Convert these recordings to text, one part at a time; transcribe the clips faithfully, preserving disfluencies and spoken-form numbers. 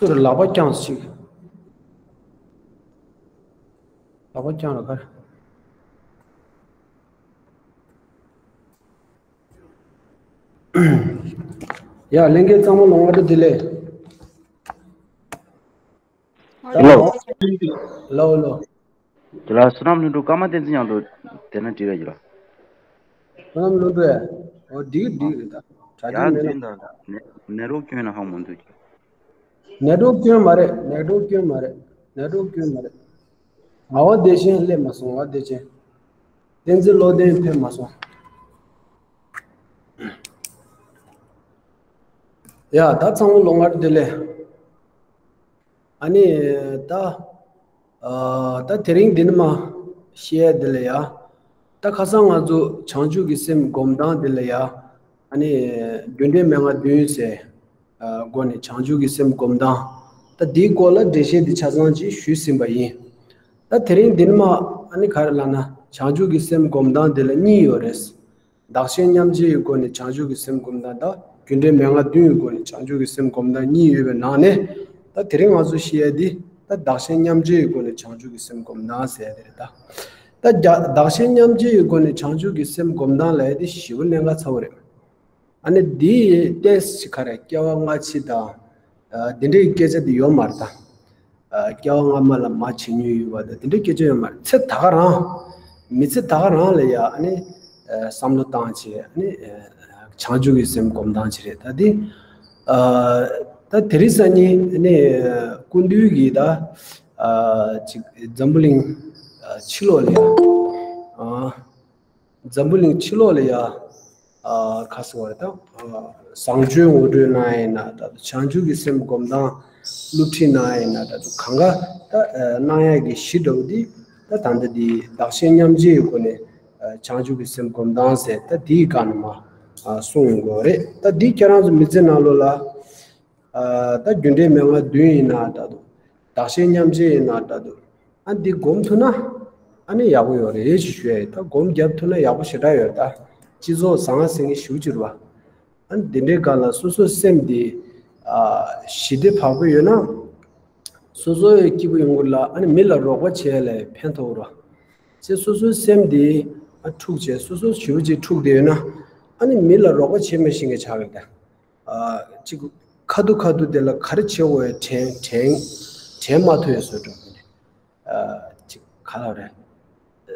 ཚུར་ལག་པ་བརྐྱངས་ཤིག་ལག་པ་བརྐྱངས་ལ་གར། ཡ་ལྷན་རྒྱས་ཚང་མ་ལོ་སྔ་དྲོ་བདེ་ལེགས། ལོ། ལོ་ལོ། དེ་ལ་བསོད་ནམས་ལྷུན་གྲུབ་ཀརྨ་བསྟན་འཛིན་མཉམ་དུ་དེ་ན་འགྲིག་ར་ཡོད་ལ། བསོད་ནམས་ལྷུན་གྲུབ། འོ་འགྲིག་འགྲིག་རེད་ད། དྲ་ཡ་རྒྱ་མེད་འཛིན་ན། དང་ནེ་ནེ་རོག་སྐྱོན་ན་ཧ་མ་འདུག་ནེ་རོག་སྐྱོན་མ་རེད། ནེ་རོག་སྐྱོན་མ་རེད། ནེ་རོག་སྐྱོན་མ་རེད། ངག་དབང་བདེ་ཆེན་སླེབས་མ་སོང་། ངག་དབང་བདེ་ཆེན། བསྟན་འཛིན་བློ་ལྡན་ཕེབས་མ་སོང་། ཡ་ད་ཚང་མ་ལོ་སྔ་དྲོ་བདེ་ལེགས། ཨ་ནི་ད། ཨ་ད་དེ་རིང་འདི་ནི་མ་བཤད་ཡ་འདི་ལ་ཡ། ད་ཁ་སང་ང་ཚོ་བྱང་ཆུབ་ཀྱི་སེམས་སྒོམ་སྟངས་འདི་ལ་ཡ། ཨ་ནི་རྒྱུ་འབྲས་མན་ངག་བདུན་ཟེར། ཨ་སྒོ་ནས་བྱང་ཆུབ་ཀྱི་སེམས་སྒོམ་སྟངས། ད་འདིའི་སྐོར་ལ་འགྲེལ་བཤད་འདི་ཆ་ཚང་ཅིག་ཞུས་ཟིན་པ་ཡིན། ད་དེ་རིང་འདི་ནི་མ་ཨ་ནི་ག་རེ་ལབ་ན་བྱང་ཆུབ་ཀྱི་སེམས་སྒོམ་སྟངས་འདི་ལ་གཉིས་ཡོད་རེད། བདག་གཞན་མཉམ་བརྗེའི་སྒོ་ནས་བྱང་ཆུབ་ཀྱི་སེམས་སྒོམ་སྟངས་དང་རྒྱུ་འབྲས་མན་ངག་བདུན་གྱི་སྒོ་ནས་བྱང་ཆུབ་ཀྱི་སེམས་སྒོམ་སྟངས་གཉིས་ཡོད་པའི་ནང་ནས། ད་དེ་རིང་ང་ཚོ་བཤད་ཡ་འདི་ད་བདག་གཞན་མཉམ་བརྗེའི་སྒོ་ནས་བྱང་ཆུབ་ཀྱི་སེམས་སྒོམ་སྟངས་ཟེར་ཡ་དེ་རེད་ད། ད་རྒྱ་བདག་གཞན་མཉམ་བརྗེའི་སྒོ་ནས་བྱང་ཆུབ་ཀྱི་སེམས་སྒོམ་སྟངས་ལབ་ཡ་དེ་ཞེ་པོ་གནད་འགག་ཚ་བོ་རེད། ཨ་ནི་འདིའི་ཏེས་ཅིག་ག་རེ་སྐྱེ་བ་སྔ་ཕྱི་དང་། ཨ་འདི་འདྲའི་སྐད་ཆ་དེ་ཡོད་མ་རེད་ད། ཨ་སྐྱེ་བ་སྔ་མ་ལ་མ་བྱེད་མྱོང་ཡོད་པ་དང་དེ་འདྲའི་སྐད་ཆ་ཡོད་མ་རེད། ཚེ་ད་ག་རང་། མི་ཚེ་ད་ག་རང་ལ་ཡ་ཨ་ནི་ཨ་བསམ་བློ་བཏང་བྱས་ཨ་ནི་ཨ་བྱང་ཆུབ་ཀྱི་སེམས་སྒོམ་སྟངས་ཅིག་རེད་ད་དེ། ཨ་ད་དེ་རིང་སང་ཉིན་ཨ་ནི་སྐུ་མདུན་གྱིས་ད་ཨ་ཅིག་འཛམ་བུ་གླིང་ཨ་ཕྱི་ལོགས་ལ་ཡ་ཨ། འཛམ་བུ་གླིང་ཕྱི་ལོགས་ལ་ཡ། ཨ་ཁ་སོ་བར་དང་། ཨ་བཟང་སྤྱོད་ངོ་སྤྲོད་གནང་ཡིན་ན་ད་བྱང་ཆུབ་ཀྱི་སེམས་སྒོམ་སྟངས་སློབ་ཁྲིད་གནང་ཡིན་ན་ད་དུ་གང་ག་ད་ཨ་གནང་ཡག་གི་གཞི་འདྲ་བོ་འདི་ད་ད་ལྟ་འདི་བདག་གཞན་མཉམ་བརྗེའི་སྒོ་ནས་ཨ་བྱང་ཆུབ་ཀྱི་སེམས་སྒོམ་སྟངས་ཟེར་ད་འདིའི་སྒང་ནས་མ་ཨ་གསུང་ཡོང་གི་ཡོད་རེད། ད་འདི་ཁྱེད་རང་ཚོ་མི་ཚེ་ནང་ལོགས་ལ། ཨ་ད་རྒྱུ་འབྲས་མན་ངག་བདུན་ཡིན་ན་འདྲ་འདུག་བདག་གཞན་མཉམ་བརྗེ་ཡིན་ན་འདྲ་འདུག་ཨ་འདི་སྒོམ་ཐུབ་ན། ཨ་ནི་ཡག་པོ་ཡོད་རེད་ཅེས་ཞུ་ཡ་ཡིན། ད་སྒོམ་རྒྱབ་ཐུབ་ན་ཡག་པོ་ཞེ་དྲག་ཡོད་རེད། ད་སྤྱི་ཚོགས་བཟང་ང་ཟིང་ངེ་ཞུ་གྱུར་བ། ཨ་ནི་འདི་འདྲའི་སྒང་ལ་སོ་སོའི་སེམས་འདི་ཨ་ཞི་བདེ་བག་ཕེབས་ཡོད་ན། སོ་སོའི་སྐྱིད་པོ་ཡོང་གི་རེད་ལ། ཨ་ནི་མི་ལ་རོགས་པ་བྱས་ལ་ཕན་ཐོགས་རེད། ཅེས་སོ་སོའི་སེམས་འདི་ཨ་འཁྲུག་བྱས་སོ་སོ་ཞི་བོ་ཅིག་འཁྲུག་བསྡད་ཡོད་ན། ཨ་ནི་མི་ལ་རོགས་པ་བྱེད་མི་ཤེས་མཁན་ཆགས་ཀྱི་རེད་ད། ཨ་ཅིག་ཁ་ཐུག་ཁ་ཐུག་དེ་ལ་ག་རེ་བྱེད་དགོས་དྲན་དྲན་དྲན་མ་ཐུབ་ཡ་བཟོ་འགྲོ་གི་རེད། ཨ་ཅིག་ག་ལ་རེད།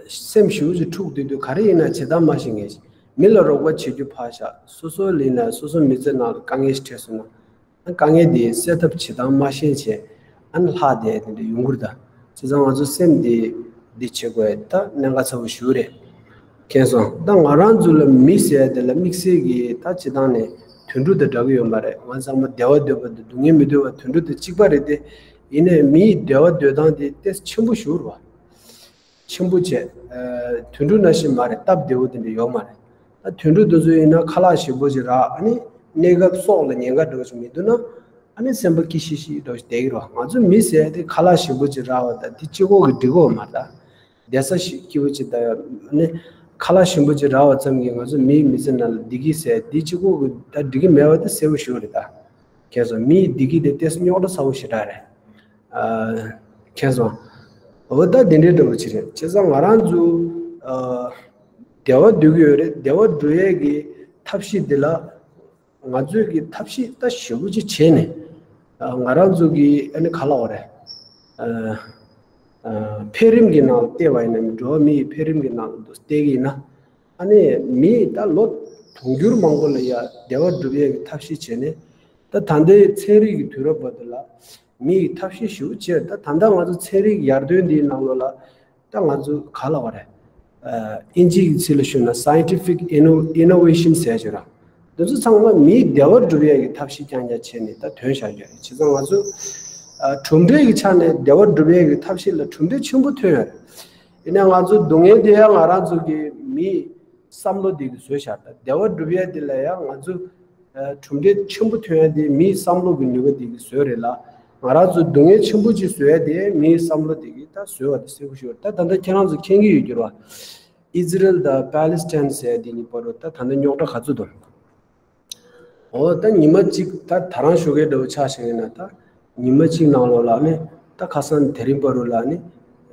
སེམས་ཞེ་པོ་ཅིག་འཁྲུག་བསྡད་དུས་ག་རེ་ཡིན་ན་བྱེད་སྟངས་མ་ཤེས་མཁན་ཞིག་མི་ལ་རོགས་པ་བྱེད་རྒྱུ་ཕར་བཞག་སོ་སོ་ལ་ཡིན་ན་སོ་སོ་མི་ཚེ་ནང་ལ་དཀའ་ངལ་ཞིག་འཕྲད་སོང་ན། ཨ་དཀའ་ངལ་དེ་སེལ་ཐབས་བྱེད་སྟངས་མ་ཤེས་བྱས་ཨ་ནི་ལྷག་བསྡད་དེ་འདྲ་ཡོང་གི་རེད་ད། བྱས་ཙང་ང་ཚོ་སེམས་དེ་འདི་བྱེད་དགོས་ད་གནད་འགག་ཚ་བོ་ཞེ་པོ་རེད། མཁྱེན་སོང་། ད་ང་རང་ཚོ་ལ་མི་ཟེར་དེ་ལ་དམིགས་བསལ་གྱི་ད་སྤྱིར་བཏང་ནས་དུད་འགྲོ་དང་འདྲ་གི་ཡོད་མ་རེད། ང་ཚང་མ་བདེ་བ་འདོད་པ་དང་སྡུག་བསྔལ་མི་འདོད་པ་དུད་འགྲོ་དང་གཅིག་པ་རེད་དེ། ཡིན་ནའི་མིའི་བདེ་བ་འདོད་སྟངས་དེ་ཏོག་ཙམ་ཆེན་པོ་ཞེ་པོ་རེད་བ། ཆེན་པོ་བྱས། ཨ་དུད་འགྲོ་ནང་བཞིན་མ་རེད། སྟབས་བདེ་བོ་དེ་འདྲ་ཡོད་མ་རེད། ད་དུད་འགྲོ་དེ་ཚོ་ཡིན་ན་ཁ་ལག་ཞིམ་པོ་ཅིག་རག་ཨ་ནི་གནས་སྐབས་སྲོག་ལ་ཉེན་ཁ་འདྲ་བོ་ཞིག་མི་འདུག་ན། ཨ་ནི་སེམས་པ་སྐྱིད་ཤིག་ཤིག་འདྲ་བོ་ཞིག་བསྡད་ཀྱི་རེད་བ། ང་ཚོ་མི་ཟེར་དེ་ཁ་ལག་ཞིམ་པོ་ཅིག་རག་པ་དང་དེ་གཅིག་པོ་གིས་འགྲིག་གི་ཡོད་མ་རེད་ད། བསྡད་ས་ཞིག་སྐྱིད་པོ་ཅིག་དང་ཨ་ནི་ཁ་ལག་ཞིམ་པོ་ཅིག་རག་པ་ཙམ་གྱིས་ང་ཚོ་མིའི་མི་ཚེ་ནང་ལ་བདེ་སྐྱིད་ཟེར་དེ་གཅིག་པོ་གིས་ད་འགྲིག་གི་མེད་པ་དེ་གསལ་པོ་ཞེ་པོ་རེད་ད། མཁྱེན་སོང་། མིའི་བདེ་སྐྱིད་དེ་ཏོག་ཙམ་རྙོག་དྲ་ཚ་བོ་ཞེ་དྲག་རེད། ཨ་མཁྱེན་སོང་། འོ་ད་དེ་འདྲའི་འདྲ་བོ་ཅིག་རེད། བྱས་ཙང་ང་རང་ཚོ་ཨ་བདེ་བ་འདོད་ཀྱི་ཡོད་རེད། བདེ་བ་སྒྲུབ་ཡས་ཀྱི་ཐབས་ཤེས་འདི་ལ་ང་ཚོས་ཀྱི་ཐབས་ཤེས་ད་ཞེ་པོ་ཅིག་བྱས་ནས་ཨ་ང་རང་ཚོ་གི་ཨ་ནི་ག་ལབ་དགོས་རེད། ཨ་ཨ་འཕེལ་རིམ་གྱི་ནང་ལ་བལྟས་པ་ཡིན་ན། འགྲོ་བ་མིའི་འཕེལ་རིམ་གྱི་ནང་ལ་བལྟས་ཀྱི་ཡིན་ན། ཨ་ནི་མིས་ད་ལོ་དུང་ཕྱུར་མང་པོ་ལ་ཡ་བདེ་བ་སྒྲུབ་ཡས་ཀྱི་ཐབས་ཤེས་བྱས་ནས། ད་ད་ལྟའི་ཚན་རིག་གི་དུས་རབས་བར་དུ་ལ་མིས་ཐབས་ཤེས་ཞེ་པོ་བྱས། ད་ད་ལྟ་ང་ཚོ་ཚན་རིག་ཡར་ཐོན་འདིའི་ནང་ལོགས་ལ་ད་ང་ཚོ་ག་ལབ་དགོས་རེད། ཨ་ཨིན་ཇི་གི་ཚིག་ལ་ཞུས་ན་scientific inno- innovation ཟེར་ཡ་ཅིག་ར། འདི་ཚོ་ཚང་མ་མིའི་བདེ་བ་སྒྲུབ་ཡས་ཀྱི་ཐབས་ཤེས་རྐྱང་རྐྱང་བྱས་ནས་ད་ཐོན་བཞག་རྒྱུ་རེད། བྱས་ཙང་ང་ཚོ་ཨ་གྲུབ་འབྲས་ཀྱི་ཆ་ནས་བདེ་བ་སྒྲུབ་ཡས་ཀྱི་ཐབས་ཤེས་ལ་གྲུབ་འབྲས་ཆེན་པོ་ཐོན་ཡོད་རེད། ཡིན་ནའི་ང་ཚོ་སྡུག་བསྔལ་དེ་ཡང་ང་རང་ཚོ་གི་མིའི་བསམ་བློ་དེ་གིས་བཟོས་བཞག་ད་བདེ་བ་སྒྲུབ་ཡས་དེ་ལ་ཡང་ང་ཚོ་ཨ་གྲུབ་འབྲས་ཆེན་པོ་ཐོན་ཡས་དེ་མིའི་བསམ་བློ་གི་ནུས་པ་དེ་གིས་བཟོས་རེད་ལ། ང་རང་ཚོ་སྡུག་བསྔལ་ཆེན་པོ་ཅིག་བཟོ་ཡས་དེ་མིའི་བསམ་བློ་དེ་གིས་ད་བཟོས་པ་དེ་གསལ་པོ་ཞིག་རེད། ད་ད་ལྟ་ཁྱེད་རང་ཚོ་མཁྱེན་གྱི་ཡོད་རྒྱུ་རེད་བ། ཨི་ཛི་རལ་དང་པ་ལི་སི་ཐན་ཟེར་ཡས་དེ་གཉིས་བར་དུ་ད་ད་ལྟ་རྙོག་དྲ་ག་ཚོད་འདུག་འོ་ད་ཉི་མ་གཅིག་ད་ད་རང་ཞོགས་ཀས་འདྲ་བོ་ཆ་བཞག་ཡིན་ན་ད་ ཉི་མ་གཅིག་ནང་ལོགས་ལ་ནི་ད་ཁ་སང་དེ་རིང་བར་དུ་ལ་ནི་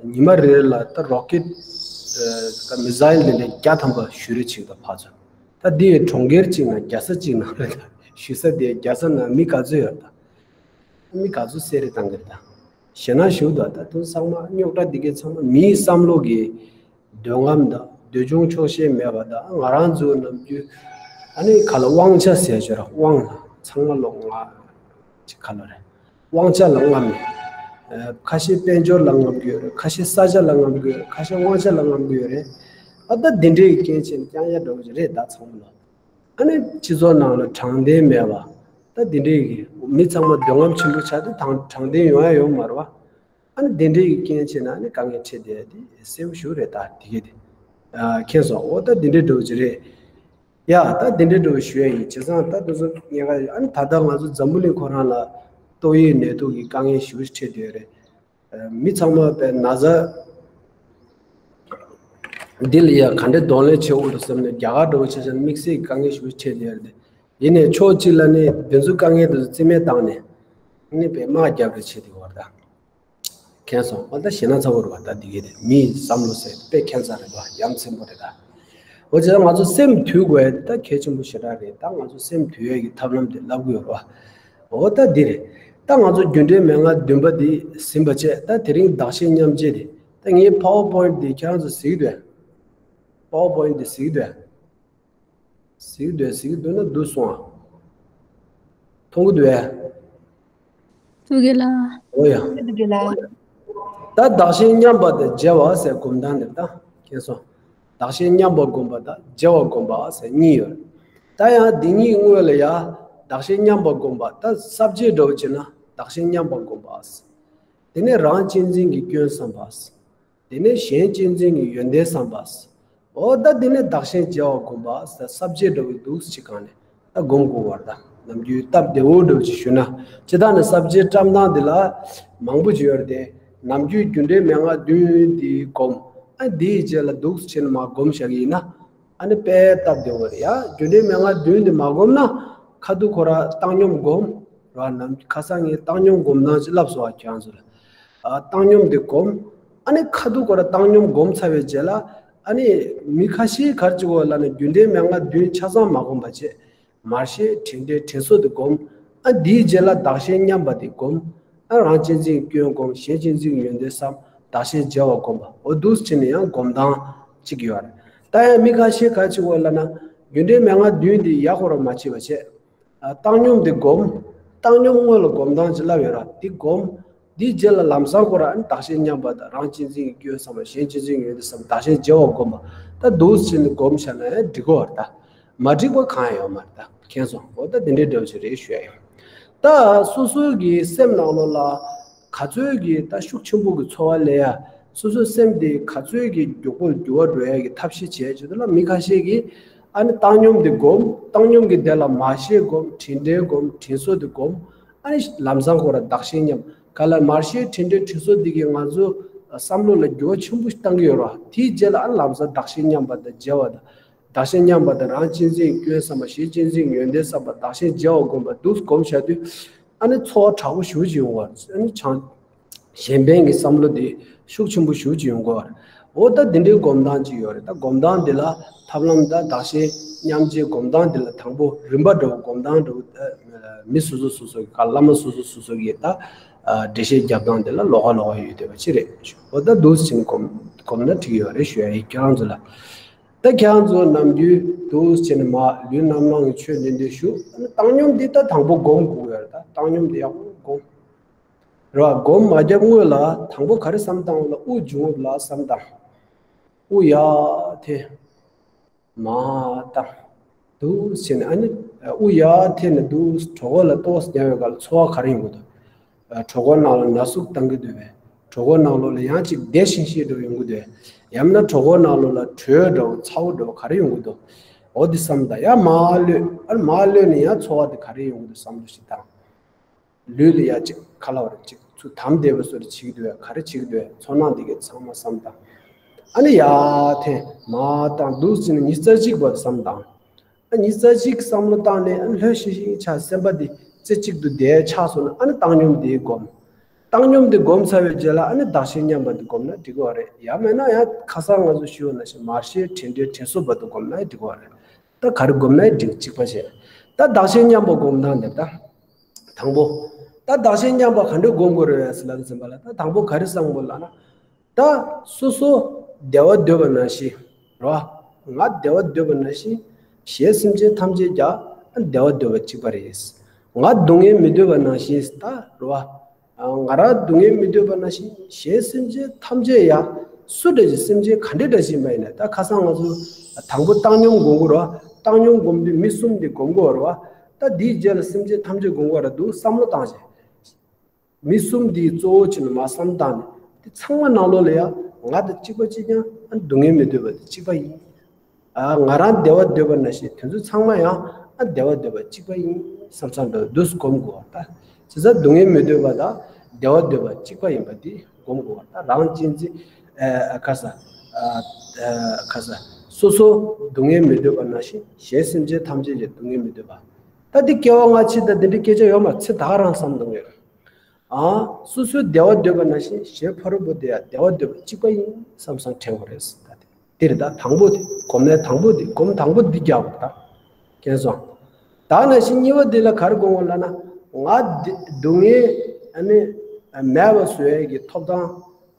ཉི་མ་རེ་རེ་ལ་ད་རོ་ཀེད་ད་མི་སི་ཡལ་དེ་འདྲ་བརྒྱ་ཐམ་པ་གཞུ་རེས་བྱེད་ཀྱི་འདུག་ཕར་ཚུར། ད་འདི་གྲོང་ཁྱེར་གཅིག་ནང་རྒྱལ་ས་གཅིག་ནང་རེད། ད་གཞུ་ས་དེ་རྒྱལ་ས་ནང་མི་ག་ཚོད་ཡོད་ད། མི་ག་ཚོད་བསད་རེས་བཏང་གི་རེད་ད། ཞེད་སྣང་ཞེ་པོ་འདུག་ད་དུང་ཚང་མ་རྙོག་དྲ་འདི་གའི་ཚང་མ་མིའི་བསམ་བློ་གི་འདོད་རྔམ་དང་འདོད་ཆུང་ཆོག་ཤེས་མེད་པ་དང་ང་རང་ཚོ་ནམ་རྒྱུན་ཨ་ནི་ག་ལ་དབང་ཆ་ཟེར་ཞོར་དབང་ལ་ཚང་མ་ལོག་ང་ཅིག་ག་ལ་རེད། དབང་ཆ་ལ་རྔམ་ནས། ཨ། ཁ་ཤས་དཔལ་འབྱོར་ལ་རྔམ་གྱི་ཡོད་རེད། ཁ་ཤས་ས་ཆ་ལ་རྔམ་གྱི་ཡོད་རེད། ཁ་ཤས་དབང་ཆ་ལ་རྔམ་གྱི་ཡོད་རེད། ཨ། ད་འདི་འདྲའི་རྐྱེན་བྱས་ནས་རྐྱང་རྐྱང་འདྲ་བོ་ཅིག་རེད་ད་ཚང་མ་ལ། ཨ་ནི་སྤྱི་ཚོགས་ནང་ལ་དྲང་བདེན་མེད་པ། ད་འདི་འདྲའི་གི་མི་ཚང་མ་འདོད་རྔམ་ཆེན་པོ་ཆགས་ཏེ་དང་དྲང་བདེན་ཡོང་ཡ་ཡོད་མ་རེད་བ། ཨ་ནི་འདི་འདྲའི་གི་རྐྱེན་བྱས་ནས་ཨ་ནི་དཀའ་ངལ་འཕྲད་བསྡད་ཡ་དེ་གསལ་པོ་ཞེ་པོ་རེད་ད་དེ་གི་དེ། ཨ། མཁྱེན་སོང་། འོ་ད་འདི་འདྲའི་འདྲ་བོ་ཅིག་རེད། ཡ། ད་འདི་འདྲའི་འདྲ་བོ་ཞུ་ཡ་ཡིན། བྱས་ཙང་ད་དེ་ཚོ་ཉེན་ཁ་ཡོད། ཨ་ནི་ད་ལྟ་ང་ཚོ་འཛམ་བུ་གླིང་ཁོ་རང་ལ་ཏོག་དབྱིབས་ནད་དུག་གི་དཀའ་ངལ་ཞེ་པོ་ཞིག་འཕྲད་བསྡད་ཡོད་རེད། ཨ། མི་ཚང་མ་པའི་ན་ཚ་འདི་ལ་ཡ་ག་འདྲ་གདོང་ལེན་བྱེད་དགོས་འདུག་བསམ་ནས་རྒྱ་གར་འདྲ་བོ་ཆ་བཞག་ན་དམིགས་བསལ་གྱི་དཀའ་ངལ་ཞེ་པོ་ཞིག་འཕྲད་བསྡད་ཡོད་རེད། ཡིན་ནའི་ཕྱོགས་གཅིག་ལ་ནི་དེ་ཚོའི་དཀའ་ངལ་དེ་ཚོ་རྩིས་མེད་བཏང་ནས་ཨ་ནི་པའི་དམག་རྒྱབ་རེས་བྱེད་བསྡད་ཡོད་རེད་ད། མཁྱེན་སོང་། ཨ། ད་ཞེད་སྣང་ཚ་པོ་རེད་བ། ད་འདི་གའི་དེ་མིའི་བསམ་བློ་ཟེར་དཔེ་ཁྱད་མཚར་རེད་བ། ཡ་མཚན་པོ་རེད་ད། འོ་བྱས་ཙང་ང་ཚོ་སེམས་དུལ་དགོས་ཡ་དེ་ད་གལ་ཆེན་པོ་ཞེ་དྲག་རེད། ད་ང་ཚོ་སེམས་དུལ་ཡ་གི་ཐབས་ལམ་དེ་ལབ་གི་ཡོད་རེད་བ། འོ་ད་འདི་རེད། ད་ང་ཚོ་རྒྱུ་འབྲས་མན་ངག་བདུན་པ་འདི་ཟིན་པ་བྱས། ད་དེ་རིང་བདག་གཞན་མཉམ་བརྗེ་དེ། ད་ངའི་པ་ཝར་པོ་ཡིན་ཊི་འདི་ཁྱེད་རང་ཚོ་གཟིགས་འདུག་པ་ཝར་པོ་ཡིན་ཊི་འདི་གཟིགས་འདུག་གཟིགས་འདུག་གཟིགས་འདུག་ན་འདུག་སོང་ཨ། མཐོང་གི་འདུག་ཨེ། ཐུགས་རྗེ་ལ། འོ་ཡ། ཐུགས་རྗེ་ལ། ད་བདག་གཞན་མཉམ་པ་དང་བརྗེ་བ་ཟེར་སྒོམ་སྟངས་འདི་ལ་ད་མཁྱེན་སོང་། བདག་གཞན་མཉམ་པ་བསྒོམ་པ་དང་བརྗེ་བ་བསྒོམ་པ་ཟེར་གཉིས་ཡོད། ད་ཡང་འདི་གཉིས་སྔོན་ལ་ཡ་བདག་གཞན་མཉམ་པ་བསྒོམ་པ། ད་ས་བཅད་འདྲ་བོ་བྱས་ན་བདག་གཞན་མཉམ་པ་བསྒོམ་པ། དེ་ནས་རང་གཅེས་འཛིན་གྱི་སྐྱོན་བསམ་པ། དེ་ནས་གཞན་གཅེས་འཛིན་གྱི་ཡོན་ཏན་བསམ་པ། འོ་ད་དེ་ནས་བདག་གཞན་བརྗེ་བ་བསྒོམ་པ་ཟེར་ས་བཅད་འདྲ་བོ་འདུག་ཅིག་གང་ནས་ད་སྒོམ་དགོས་པ་རེད། ད་ནམ་རྒྱུན་སྟབས་བདེ་བོ་འདྲ་བོ་ཅིག་ཞུས་ན། སྤྱིར་བཏང་ནས་ས་བཅད་བཀྲམ་སྟངས་འདི་ལ་མང་པོ་ཅིག་ཡོད་རེད་དེ། ནམ་རྒྱུན་རྒྱུ་འབྲས་མན་ངག་བདུན་འདི་སྒོམ། ཨ། འདིའི་རྗེས་ལ་འདུག་སེ་བྱས་ནས་མར་སྒོམ་བཞག་གི་ཡིན་ན། ཨ་ནི་དཔེ་སྟབས་བདེ་བོ་རེད་ཡ། རྒྱུ་འབྲས་མན་ངག་བདུན་འདི་མ་བསྒོམ་ན་ཁ་ཐུག་ཁོ་ར་བཏང་སྙོམས་སྒོམ་ར། ནམ་ཁ་སང་ངས་བཏང་སྙོམས་སྒོམ་སྟངས་ཅིག་ལབ་སོང་བ་ཁྱེད་རང་ཚོ་ལ། ཨ། བཏང་སྙོམས་འདི་སྒོམ། ཨ་ནི་ཁ་ཐུག་ཁོ་ར་བཏང་སྙོམས་སྒོམ་ཚར་བའི་རྗེས་ལ། ཨ་ནི་མི་ཁ་ཤས་ག་རེ་བྱེད་ཀྱི་ཡོད་ལབ་ན་རྒྱུ་འབྲས་མན་ངག་བདུན་ཆ་ཚང་མ་བསྒོམ་པ་བྱས། མར་ཤེས་དྲིན་དྲན་དྲིན་གཟོ་དེ་སྒོམ། ཨ། དེའི་རྗེས་ལ་བདག་གཞན་མཉམ་པ་དེ་སྒོམ། ཨ། རང་གཅེས་འཛིན་གྱི་སྐྱོན་སྒོམ། གཞན་གཅེས་འཛིན་གྱི་ཡོན་ཏན་བསམ། བདག་གཞན་བརྗེ་བ་སྒོམ་པ། འོ་འདུག་སེ་བྱས་ནས་ཡང་སྒོམ་སྟངས་གཅིག་ཡོད་རེད། ད་ཡང་མི་ཁ་ཤས་ག་རེ་བྱེད་ཀྱི་ཡོད་ལབ་ན་རྒྱུ་འབྲས་མན་ངག་བདུན་དེ་ཡག་པོ་རང་མ་བྱས་པ་བྱས། ཨ། བཏང་སྙོམས་དེ་སྒོམ། བཏང་སྙོམས་སྔོན་ལ་སྒོམ་སྟངས་ཅིག་ལབ་ཡོད་ར། དེ་སྒོམ། དེའི་རྗེས་ལ་ལམ་སང་ཁོ་ར་ཨ་ནི་བདག་གཞན་མཉམ་པ་དང་རང་གཅེས་འཛིན་གྱི་སྐྱོན་བསམ་པ། གཞན་གཅེས་འཛིན་གྱི་ཡོན་ཏན་བསམ། བདག་གཞན་བརྗེ་བ་སྒོམ་པ། ད་འདུག་སེ་བྱས་ནས་སྒོམ་བཞག་ན་ཡང་འགྲིག་གི་ཡོད་རེད་ད། མ་འགྲིག་པ་གང་ཡང་ཡོད་མ་རེད་ད། མཁྱེན་སོང་། འོ་ད་དེ་འདྲའི་འདྲ་བོ་ཞིག་རེད་ཞུ་ཡ་ཡིན། ད་སོ་སོའི་གི་སེམས་ནང་ལོགས་ལ་ག་ཚོད་ཀྱི་ད་ཤུགས་ཆེན་པོ་གི་ཚོར་བ་སླེབས་ཡ། སོ་སོའི་སེམས་དེ་ག་ཚོད་ཀྱི་མགྱོགས་པོར་འགྱུར་བ་འགྲོ་ཡ་གི་ཐབས་ཤེས་བྱས་བྱེད་དུས་ལ་མི་ཁ་ཤས་ཀྱིས་ཨ་ནི་བཏང་སྙོམས་དེ་སྒོམ། བཏང་སྙོམས་ཀྱི་དེ་ལ་མར་ཤེས་སྒོམ། དྲིན་དྲན་སྒོམ། དྲིན་གཟོ་དེ་སྒོམ། ཨ་ནི་ལམ་སང་ཁོ་ར་བདག་གཞན་མཉམ། ག་ལ་མར་ཤེས་དྲིན་དྲན་དྲིན་གཟོ་འདི་གིས་ང་ཚོ་བསམ་བློ་ལ་འགྱུར་བ་ཆེན་པོ་ཞིག་བཏང་གི་ཡོད་རེད་བ། དེའི་རྗེས་ལ་ཨ་ནི་ལམ་སང་བདག་གཞན་མཉམ་པ་དང་བརྗེ་བ་དང་། བདག་གཞན་མཉམ་པ་དང་རང་གཅེས་འཛིན་སྐྱོན་བསམ་པ། གཞན་གཅེས་འཛིན་ཡོན་ཏན་བསམ་པ། བདག་གཞན་བརྗེ་བ་སྒོམ་པ་འདུག་སྒོམ་བཞག་དུས། ཨ་ནི་ཚོར་བ་དྲག་པོ་ཞེ་པོ་ཅིག་ཡོང་གི་ཡོད་རེད། ཨ་ནི་བྱང་གཞན་ཕན་གྱི་བསམ་བློ་དེ་ཤུགས་ཆེན་པོ་ཞེ་པོ་ཅིག་ཡོང་གི་ཡོད་རེད། འོ་ད་འདི་འདྲའི་སྒོམ་སྟངས་ཅིག་ཡོད་རེད། ད་སྒོམ་སྟངས་འདི་ལ་ཐབས་ལམ་ད་བདག་གཞན་མཉམ་བརྗེའི་སྒོམ་སྟངས་འདི་ལ་དང་པོ་རིམ་པ་འདྲ་བོ་སྒོམ་སྟངས་འདྲ་བོ། ད་མི་སོ་སོ་སོ་སོ་གི་ག་བླ་མ་སོ་སོ་སོ་སོ་གི་ད་འགྲེལ་བཤད་རྒྱབ་སྟངས་འདི་ལ་ལོགས་ཀ་ལོགས་ཀ་ཡོད་བསྡད་པ་ཅིག་རེད། འོ་ད་འདུག་སེ་བྱས་ནས་སྒོམ་སྒོམ་ན་འགྲིག་གི་ཡོད་རེད་ཞུ་ཡ་ཡིན་ཁྱེད་རང་ཚོ་ལ། ད་ཁྱེད་རང་ཚོ་ནམ་རྒྱུན་འདུག་སེ་བྱས་ནས་མར་ལུས་རྣམ་སྣང་གི་ཆོས་འདི་འདྲ་ཞུ། ཨ་ནི་བཏང་སྙོམས་འདི་ད་དང་པོ་སྒོམ་དགོས་ཡོད་རེད། ད་བཏང་སྙོམས་འདི་ཡག་པོ་སྒོམ། རེད་བ། སྒོམ་མ་བརྒྱབ་སྔོན་ལ་དང་པོ་ག་རེ་བསམ་བཏང་ལབ་ན་དབུགས་འབྱུང་བ་ལ་བསམ་བཏང་། དབུགས་ཡར་འཐེན། མར་བཏང་། འདུག་སེ་བྱས་ནས་ཨ་ནི་དབུགས་ཡར་འཐེན་ནས་འདུག་སེ་གྲོད་ཁོག་ལ་ཏོག་ཙམ་ཉར་བའི་སྐབས་ལ་ཚོར་བ་ག་རེ་ཡོང་གི་འདུག་གྲོད་ཁོག་ནང་ལ་ན་ཟུག་བཏང་གི་འདུག་པས། གྲོད་ཁོག་ནང་ལོགས་ལ་ཡང་ཅིག་བདེ་ཞིང་ཞེན་འདྲ་བོ་ཡོང་གི་འདུག་ཡང་ན་གྲོད་ཁོག་ནང་ལོགས་ལ་དྲོད་འདྲ་བོ་ཚ་བོ་འདྲ་བོ་ག་རེ་ཡོང་གི་འདུག་འོ་འདི་བསམ་བཏང་། ཡར་མར་གློད། ཨ་ནི་མར་གློད་ནས་ཡང་ཚོར་བ་དེ་ག་རེ་ཡོང་གི་འདུག་བསམ་བློ་ཞིག་བཏང་། ལུས་ལ་ཡ་གཅིག་ཁ་ལ་བ་རེ་གཅིག་ཚུར་དམ་བསྡད་པ་བཟོ་འདྲ་བྱེད་ཀྱི་འདུག་པས། ག་རེ་བྱེད་ཀྱི་འདུག་པས། ཚོར་སྣང་འདི་གའི་ཚང་མ་བསམ་བཏང་། ཨ་ནི་ཡར་འཐེན་མར་བཏང་། འདུག་སེ་བྱས་ནས་ཉི་ཤུ་རྩ་གཅིག་བར་བསམ་བཏང་། ཨ་ཉི་ཤུ་རྩ་གཅིག་བསམ་བློ་བཏང་ནས་ཨ་ལྷོད་ཤིག་ཤིག་ཆགས། སེམས་པ་འདི་ རྩེ་གཅིག་ཏུ་བསྡད་ཆགས་སོང་ན། ཨ་ནི་བཏང་སྙོམས་དེ་སྒོམ། བཏང་སྙོམས་དེ་སྒོམ་ཚར་བའི་རྗེས་ལ། ཨ་ནི་བདག་གཞན་མཉམ་པ་དེ་སྒོམ་ན་འགྲིག་གི་རེད། ཡང་མིན་ན་ཡང་ཁ་སང་ང་ཚོ་ཞུས་པ་ནང་བཞིན་མར་ཤེས་དྲན་འབྲས་དྲན་གསོ་བར་དུ་སྒོམ་ན་འགྲིག་གི་རེད། ད་ག་རེ་སྒོམ་ན་འགྲིག་གཅིག་པ་བྱས། ད་བདག་གཞན་མཉམ་པ་སྒོམ་སྟངས་དེ་ད། དང་པོ། ད་བདག་གཞན་མཉམ་པ་ག་འདྲ་སྒོམ་དགོས་རེད་ཟེར་ལབ་ཟིན་པ་ལ། ད་དང་པོ་ག་རེ་བསམ་དགོས་ལབ་ན། ད་སོ་སོ་བདེ་བ་འདོད་པ་ནང་བཞིན་རེད་བ། ང་བདེ་བ་འདོད་པ་ནང་བཞིན་གཞན་སེམས་ཅན་ཐམས་ཅད་ཀྱང་བདེ་བ་འདོད་པ་གཅིག་པ་རེད། ང་སྡུག་བསྔལ་མི་འདོད་པ་ནང་བཞིན་ད་རེད་བ། ང་རང་སྡུག་བསྔལ་མི་འདོད་པ་ནང་བཞིན་གཞན་སེམས་ཅན་ཐམས་ཅད་ཡང་སུ་འདྲ་ཞིག་སེམས་ཅན་ག་འདྲ་འདྲ་ཞིག་ཡིན་པ་ཡིན་ན། ད་ཁ་སང་ང་ཚོ་དང་པོ་བཏང་སྙོམས་སྒོམ་དགོས་རེད་བ། བཏང་སྙོམས་སྒོམ་དུས་མི་གསུམ་དེ་སྒོམ་དགོས་རེད་བ། ད་དེའི་རྗེས་ལ་སེམས་ཅན་ཐམས་ཅད་སྒོམ་དགོས་རེད་འདུག་བསམ་བློ་བཏང་བྱས། མི་གསུམ་འདིའི་གཙོ་བོ་བྱས་ནས་མར་བསམ་བཏང་ནས། དེ་ཚང་མ་ནང་ལོགས་ལ་ཡང་ང་དང་གཅིག་པ་གཅིག་རྐྱང་། ཨ་སྡུག་བསྔལ་མི་འདོད་པ་དེ་གཅིག་པ་ཡིན། ཨ་ང་རང་བདེ་བ་འདོད་པ་ནང་བཞིན་དེ་ཚོ་ཚང་མ་ཡང་ཨ་བདེ་བ་འདོད་པ་གཅིག་པ་ཡིན་བསམ་བསམ་འདྲ་འདུག་སྒོམ་དགོས་པ། ད་བྱས་ཙང་སྡུག་བསྔལ་མི་འདོད་པ་དང་བདེ་བ་འདོད་པ་གཅིག་པ་ཡིན་པ་དེ་སྒོམ་དགོས་པ། ད་རང་གཅེས་འཛིན། ཨ་ཁ་ས། ཨ་ཁ་ས། སོ་སོ་སྡུག་བསྔལ་མི་འདོད་པ་ནང་བཞིན་གཞན་སེམས་ཅན་ཐམས་ཅད་ཀྱི་སྡུག་བསྔལ་མི་འདོད་པ། ད་འདི་སྐྱེ་བ་སྔ་ཕྱི་དང་འདི་འདྲའི་སྐད་ཆ་ཡོད་མ་རེད། ད་ག་རང་བསམ་གཏོང་གི་ཡོད། ཨ། སོ་སོའི་བདེ་བ་འདོད་པ་ནང་བཞིན་གཞན་ཕ་རོལ་པོ་དེ་ཡང་བདེ་བ་འདོད་པ་གཅིག་པ་ཡིན་བསམ་བསམ་དྲན་དགོས་རེད། ད་དེ་དེ་རེད། ད་དང་པོ་དེ་སྒོམ་ནས་དང་པོ་དེ་སྒོམ་དང་པོ་འདི་རྒྱག་དགོས། ད་མཁྱེན་སོང་། ད་ནང་བཞིན་གཉིས་པ་འདི་ལ་ག་རེ་སྒོམ་དགོས་ལབ་ན། ང་འདི་སྡུག་བསྔལ་ཨ་ནི་མེད་པ་བཟོ་ཡས་ཀྱི་ཐོབ་ཐང་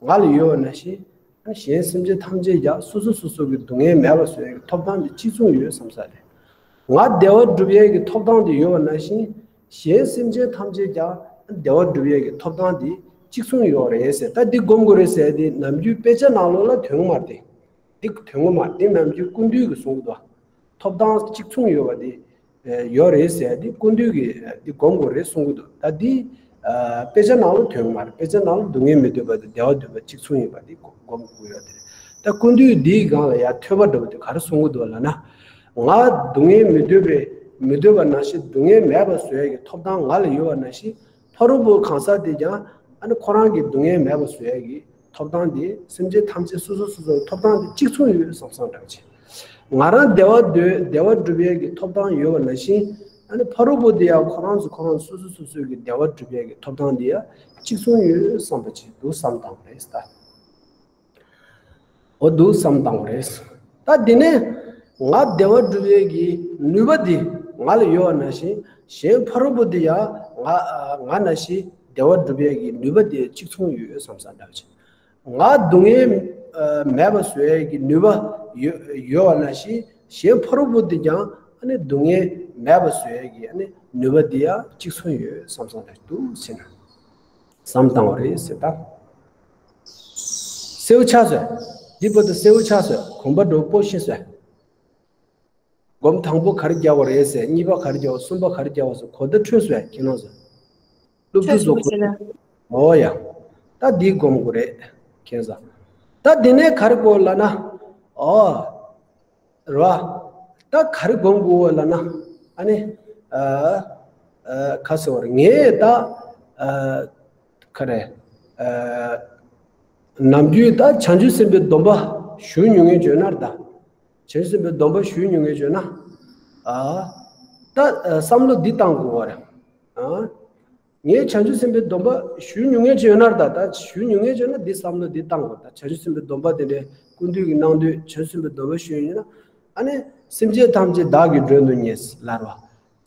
ང་ལ་ཡོད་པ་ནང་བཞིན། གཞན་སེམས་ཅན་ཐམས་ཅད་ཀྱང་སོ་སོ་སོ་སོ་གི་སྡུག་བསྔལ་མེད་པ་བཟོ་ཡས་ཀྱི་ཐོབ་ཐང་དེ་གཅིག་མཚུངས་ཡོད་བསམ་ས་རེད། ང་བདེ་བ་སྒྲུབ་ཡས་ཀྱི་ཐོབ་ཐང་དེ་ཡོད་པ་ནང་བཞིན། གཞན་སེམས་ཅན་ཐམས་ཅད་ཀྱང་བདེ་བ་སྒྲུབ་ཡས་ཀྱི་ཐོབ་ཐང་དེ་གཅིག་མཚུངས་ཡོད་རེད་ཟེར། ད་འདི་སྒོམ་དགོས་རེད་ཟེར་དེ་ནམ་རྒྱུན་དཔེ་ཆ་ནང་ལོགས་ལ་ཐོན་གྱི་མ་རེད་དེ། འདི་ཐོན་གྱི་མ་རེད། འདི་ནམ་རྒྱུན་ཀུན་འདུས་ཀྱིས་གསུང་གི་འདུག་ཐོབ་ཐང་གཅིག་མཚུངས་ཡོད་པ་དེ། ཡོད་རེད་ཟེར་ཡ་འདི་ཀུན་འདུས་ཀྱིས་འདི་སྒོམ་དགོས་རེད་གསུང་གི་འདུག་ད་འདི་དཔེ་ཆ་ནང་ལ་ཐོན་མ་རེད། དཔེ་ཆ་ནང་ལ་སྡུག་བསྔལ་མི་འདོད་པ་དང་བདེ་བ་འདོད་པ་གཅིག་མཚུངས་ཡིན་པ་འདི་སྒོམ་དགོས་ཡོད་དེ་རེད། ད་ཀུན་འདུས་འདིའི་སྒང་ལ་ཡང་ཐོས་པ་འདྲ་བོ་དེ་ག་རེ་གསུང་གི་འདུག་ལབ་ན། ང་སྡུག་བསྔལ་མི་འདོད་པའི་མི་འདོད་པ་ནང་བཞིན་སྡུག་བསྔལ་མེད་པ་བཟོ་ཡ་གི་ཐོབ་ཐང་ང་ལ་ཡོད་པ་ནང་བཞིན། ཕ་རོལ་པོ་གང་ཟག་དེ་ཀྱང་ཨ་ནི་ཁོ་རང་གི་སྡུག་བསྔལ་མེད་པ་བཟོ་ཡ་གི་ཐོབ་ཐང་དེ་སེམས་ཅན་ཐམས་ཅད་སོ་སོ་སོ་སོའི་ཐོབ་ཐང་དེ་གཅིག་མཚུངས་ཡོད་བསམ་བསམ་འདྲ་བྱེད། ང་རང་བདེ་བ་འདོད་བདེ་བ་སྒྲུབ་ཡས་ཀྱི་ཐོབ་ཐང་ཡོད་པ་ནང་བཞིན། ཨ་ནི་ཕ་རོལ་པོ་དེ་ཡང་ཁོ་རང་ཚོ་ཁོ་རང་སོ་སོ་སོ་སོའི་གི་བདེ་བ་སྒྲུབ་ཡས་ཀྱི་ཐོབ་ཐང་དེ་ཡང་གཅིག་མཚུངས་ཡོད་བསམ་པ་ཅིག་འདུག་བསམ་བཏང་བ་རེད་ད། འོ་འདུག་བསམ་བཏང་བ་རེད། ད་དེ་ནས་ང་བདེ་བ་སྒྲུབ་ཡས་ཀྱི་ནུས་པ་དེ་ང་ལ་ཡོད་པ་ནང་བཞིན། གཞན་ཕ་རོལ་པོ་དེ་ཡང་ང་ང་ནང་བཞིན་བདེ་བ་སྒྲུབ་ཡས་ཀྱི་ནུས་པ་དེ་གཅིག་མཚུངས་ཡོད་བསམ་བསམ་འདྲ་བྱེད། ང་སྡུག་བསྔལ་ཨ་མེད་པ་བཟོ་ཡས་ཀྱི་ནུས་པ་ཡོད་ཡོད་པ་ནང་བཞིན། གཞན་ཕ་རོལ་པོ་འདི་ཀྱང་ཨ་ནི་སྡུག་བསྔལ་མེད་པ་བཟོ་ཡས་ཀྱི་ཨ་ནི་ནུས་པ་འདི་ཡང་གཅིག་མཚུངས་ཡོད་བསམ་བསམ་འདྲ་འདུག་ཟེར་ན། བསམ་བཏང་བ་རེད་ཟེར་ད། གསལ་པོ་ཆགས་སོང་། འདི་བར་དུ་གསལ་པོ་ཆགས་སོང་། གོམས་པ་འགྲོ་པོ་ཤེས་སོང་། སྒོམ་དང་པོ་ག་རེ་རྒྱག་པ་རེད་ཟེར། གཉིས་པ་ག་རེ་རྒྱག་པ། གསུམ་པ་ག་རེ་རྒྱག་པ་ཟེར། གོ་བརྡ་འཕྲོད་སོང་ཡ་ཁྱེད་རང་ཚོ། སློབ་ཕྲུག་ཚོ་གོ། འོ་ཡ། ད་འདི་སྒོམ་དགོས་རེད་ཁྱེད་ཚོ། ད་འདི་ནས་ག་རེ་དགོས་ལབ་ན། ཨོ། རེད་བ། ད་ག་རེ་སྒོམ་དགོས་ལབ་ན། ཨ་ནི། ཨ། ཨ། ག་ཟེར་བ་རེད། ངས་ད། ཨ། ག་རེ། ཨ། ནམ་རྒྱུན་ད་བྱང་ཆུབ་སེམས་དཔའི་སྡོམ་པ་ཞུ་མྱོང་མཁན་བྱོས་ན་ད། བྱང་ཆུབ་སེམས་དཔའི་སྡོམ་པ་ཞུ་མྱོང་མཁན་བྱོས་ན། ཨ། ད་ཨ་བསམ་བློ་འདི་བཏང་དགོས་པ་རེད། ཨ། ངས་བྱང་ཆུབ་སེམས་དཔའི་སྡོམ་པ་ཞུ་མྱོང་མཁན་བྱོས་ན་ད། ད་ཞུ་མྱོང་མཁན་བྱོས་ན་འདི་བསམ་བློ་འདི་བཏང་དགོས། ད་བྱང་ཆུབ་སེམས་དཔའི་སྡོམ་པ་དེ་འདྲའི་ཀུན་འདུས་ཀྱི་སྣང་དུས་བྱང་ཆུབ་སེམས་དཔའི་སྡོམ་པ་ཞུ་ཡིན་ན། ཨ་ནི། སེམས་ཅན་ཐམས་ཅད་བདག་གིས་མགྲོན་དུ་གཉེར་ལབ་རེད་བ།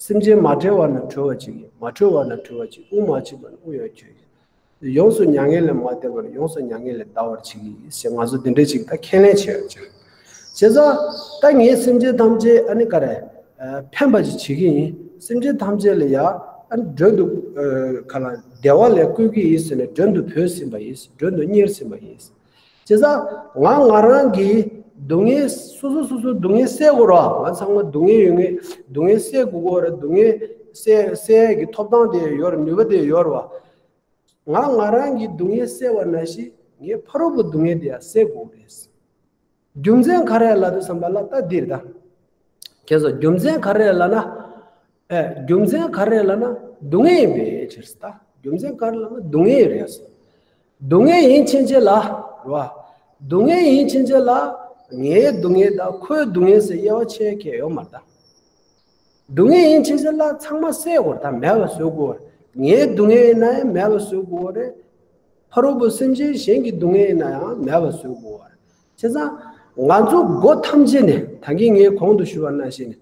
སེམས་ཅན་མ་བསྒྲལ་བ་ན་གྲོལ་བར་བྱེད་ཀྱི། མ་གྲོལ་བ་ན་གྲོལ་བར་བྱེད། དབུགས་མ་ཆད་པ་ན་དབུགས་ཡང་ཆོད་ཀྱི། ཡོངས་སུ་མྱ་ངན་ལས་མ་འདའ་བར། ཡོངས་སུ་མྱ་ངན་ལས་འདའ་བར་བྱེད་ཀྱི་ཞེས་ང་ཚོ་འདི་འདྲ་ཅིག་ད་ཁས་ལེན་བྱེད་ཡོད་ཀྱང་། བྱས་ཙང་ད་ངས་སེམས་ཅན་ཐམས་ཅད་ཨ་ནི་ག་རེ། ཕན་པ་ཅིག་བྱེད་ཀྱི་ཡིན། སེམས་ཅན་ཐམས་ཅད་ལ་ཡང་ཨ་ནི་མགྲོན་དུ། ག་ལ་བདེ་བ་ལ་བཀོད་ཀྱི་ཡིན་ཟེར་ནས་མགྲོན་དུ་བོས་ཟིན་པ་ཡིན། མགྲོན་དུ་གཉེར་ཟིན་པ་ཡིན། བྱས་ཙང་ང་ང་རང་གི་སྡུག་བསྔལ་སོ་སོ་སོ་སོ་སྡུག་བསྔལ་སེལ་དགོས་རེད་བ། ང་ཚང་མ་སྡུག་བསྔལ་ཡོད་ངེས། སྡུག་བསྔལ་སེལ་དགོས་ཀྱི་ཡོད་རེད། སྡུག་བསྔལ་སེལ་སེལ་གྱི་ཐོབ་ཐང་དེ་ཡོད་རེད། ནུས་པ་དེ་ཡོད་རེད་བ། ང་ང་རང་གི་སྡུག་བསྔལ་སེལ་བ་ནང་བཞིན་ངས་ཕ་རོལ་པོ་སྡུག་བསྔལ་དེ་ཡང་སེལ་དགོས་རེད། རྒྱུ་མཚན་ག་རེ་ལབ་དུས་ཙམ་པ་ལ་ད་འདིར་ད། ཁྱེད་ཚོ་རྒྱུ་མཚན་ག་རེ་ལབ་ན། ཨེ། རྒྱུ་མཚན་ག་རེ་ལབ་ན་སྡུག་བསྔལ་ཡིན་པའི་ཕྱིར་ད། རྒྱུ་མཚན་ག་རེ་ལབ་ན་སྡུག་བསྔལ་རེད། སྡུག་བསྔལ་ཡིན་ཕྱིན་ཆད་ལ་རེད་བ། སྡུག་བསྔལ་ཡིན་ཕྱིན་ཆད་ལ་ངའི་སྡུག་བསྔལ་དང་ཁོའི་སྡུག་བསྔལ་ཟེར་དབྱེ་བ་ཕྱེ་མཁན་ཡོད་མ་རེད་ད། སྡུག་བསྔལ་ཡིན་ཕྱིན་ཆད་ལ་ཚང་མ་བསལ་དགོས་རེད། ད་མེད་པ་བཟོ་དགོས་རེད། ངའི་སྡུག་བསྔལ་ཡིན་ན་ཡང་མེད་པ་བཟོ་དགོས་རེད། ཕ་རོལ་པོ་སེམས་ཅན་གཞན་གྱི་སྡུག་བསྔལ་ཡིན་ན་ཡང་མེད་པ་བཟོ་དགོས་རེད། བྱས་ཙང་ང་ཚོ་སྒོ་ཐམས་ཅད་ནས། ད་གིན་ངས་གོང་དུ་ཞུས་པ་ནང་བཞིན།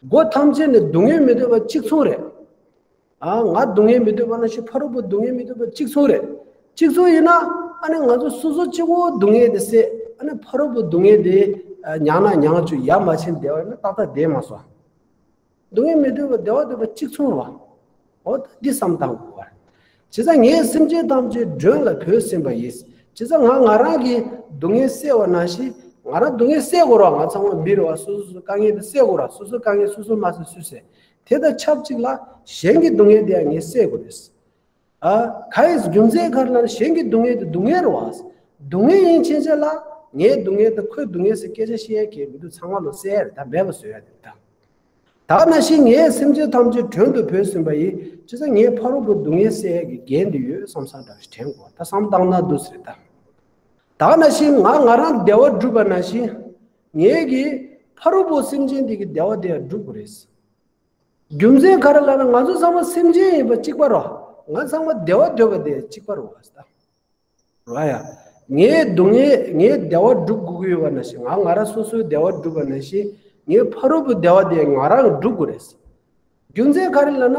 སྒོ་ཐམས་ཅད་ནས་སྡུག་བསྔལ་མི་འདོད་པ་གཅིག་མཚུངས་རེད། ཨ། ང་སྡུག་བསྔལ་མི་འདོད་པ་ནང་བཞིན་ཕ་རོལ་པོ་སྡུག་བསྔལ་མི་འདོད་པ་གཅིག་མཚུངས་རེད། གཅིག་མཚུངས་ཡིན་ན། ཨ་ནི་ང་ཚོ་སོ་སོ་གཅིག་པོ་སྡུག་བསྔལ་དེ་བསལ། ཨ་ནི་ཕ་རོལ་པོ་སྡུག་བསྔལ་དེ་མྱངས་ན་མྱངས་བཅུག་ཡ་མ་བྱས་བསྡད་པ་ཡིན་ན་ཏག་ཏག་བསྡད་མ་སོང་། སྡུག་བསྔལ་མི་འདོད་པ་བདེ་བ་འདོད་པ་གཅིག་མཚུངས་རེད་བ། འོ་ད་འདི་བསམ་བཏང་དགོས་པ་རེད། བྱས་ཙང་ངས་སེམས་ཅན་ཐམས་ཅད་མགྲོན་ལ་བོས་ཟིན་པ་ཡིན། བྱས་ཙང་ང་ང་རང་གི་སྡུག་བསྔལ་བསལ་བ་ནང་བཞིན། ང་རང་སྡུག་བསྔལ་བསལ་དགོས་རེད་བ། ང་ཚང་མ་མི་རེད་བ། སོ་སོ་སོ་དཀའ་ངལ་དེ་བསལ་དགོས་རེད། སོ་སོ་དཀའ་ངལ་སོ་སོ་མ་བསལ་སུས་བསལ། དེ་དང་ཆབས་ཅིག་ལ་གཞན་གྱི་སྡུག་བསྔལ་དེ་ཡང་ངས་བསལ་དགོས་རེད། ཨ། ག་ཡི་རྒྱུ་མཚན་ག་རེ་ལབ་ན། གཞན་གྱི་སྡུག་བསྔལ་དེ་སྡུག་བསྔལ་རེད་བ། སྡུག་བསྔལ་ཡིན་ཕྱིན་ཆད་ལ་ངའི་སྡུག་བསྔལ་དང་ཁོའི་སྡུག་བསྔལ་ཟེར་སྐད་ཆ་བཤད་ཡ་གལ་མི་འདུག་ཚང་མ་ལོ་བསལ་ཡ་རེད། ད་མེད་པ་བཟོ་ཡ་རེད་ད། ད་ནང་བཞིན་ངས་སེམས་ཅན་ཐམས་ཅད་མགྲོན་དུ་བོས་ཟིན་པ་ཡིན། བྱས་ཙང་ངས་ཕ་རོལ་པོའི་སྡུག་བསྔལ་བསལ་ཡ་གི་འགན་དེ་ཡོད་བསམ་བསམ་འདྲ་ཞིག་དྲན་དགོས། ད་བསམ་བཏང་ན་འདུག་ཟེར་ད། ད་ནང་བཞིན་ང་ང་རང་བདེ་བ་སྒྲུབ་པ་ནང་བཞིན། ངས་གི་ཕ་རོལ་པོ་སེམས་ཅན་དེ་གི་བདེ་བ་དེ་ཡང་སྒྲུབ་དགོས་རེད། རྒྱུ་མཚན་ག་རེ་ལབ་ན། ང་ཚོ་ཚང་མ་སེམས་ཅན་ཡིན་པ་གཅིག་པ་རེད། ང་ཚང་མ་བདེ་བ་འདོད་པ་དེ་གཅིག་པ་རེད་བ། རེད་ཡ། ངའི་སྡུག་བསྔལ། ངའི་བདེ་བ་སྒྲུབ་དགོས་ཀྱི་ཡོད་པ་ནང་བཞིན། ང་ང་རང་སོ་སོའི་བདེ་བ་སྒྲུབ་པ་ནང་བཞིན། ངའི་ཕ་རོལ་པོའི་བདེ་བ་དེ་ང་རང་སྒྲུབ་དགོས་རེད། རྒྱུ་མཚན་ག་རེ་ལབ་ན།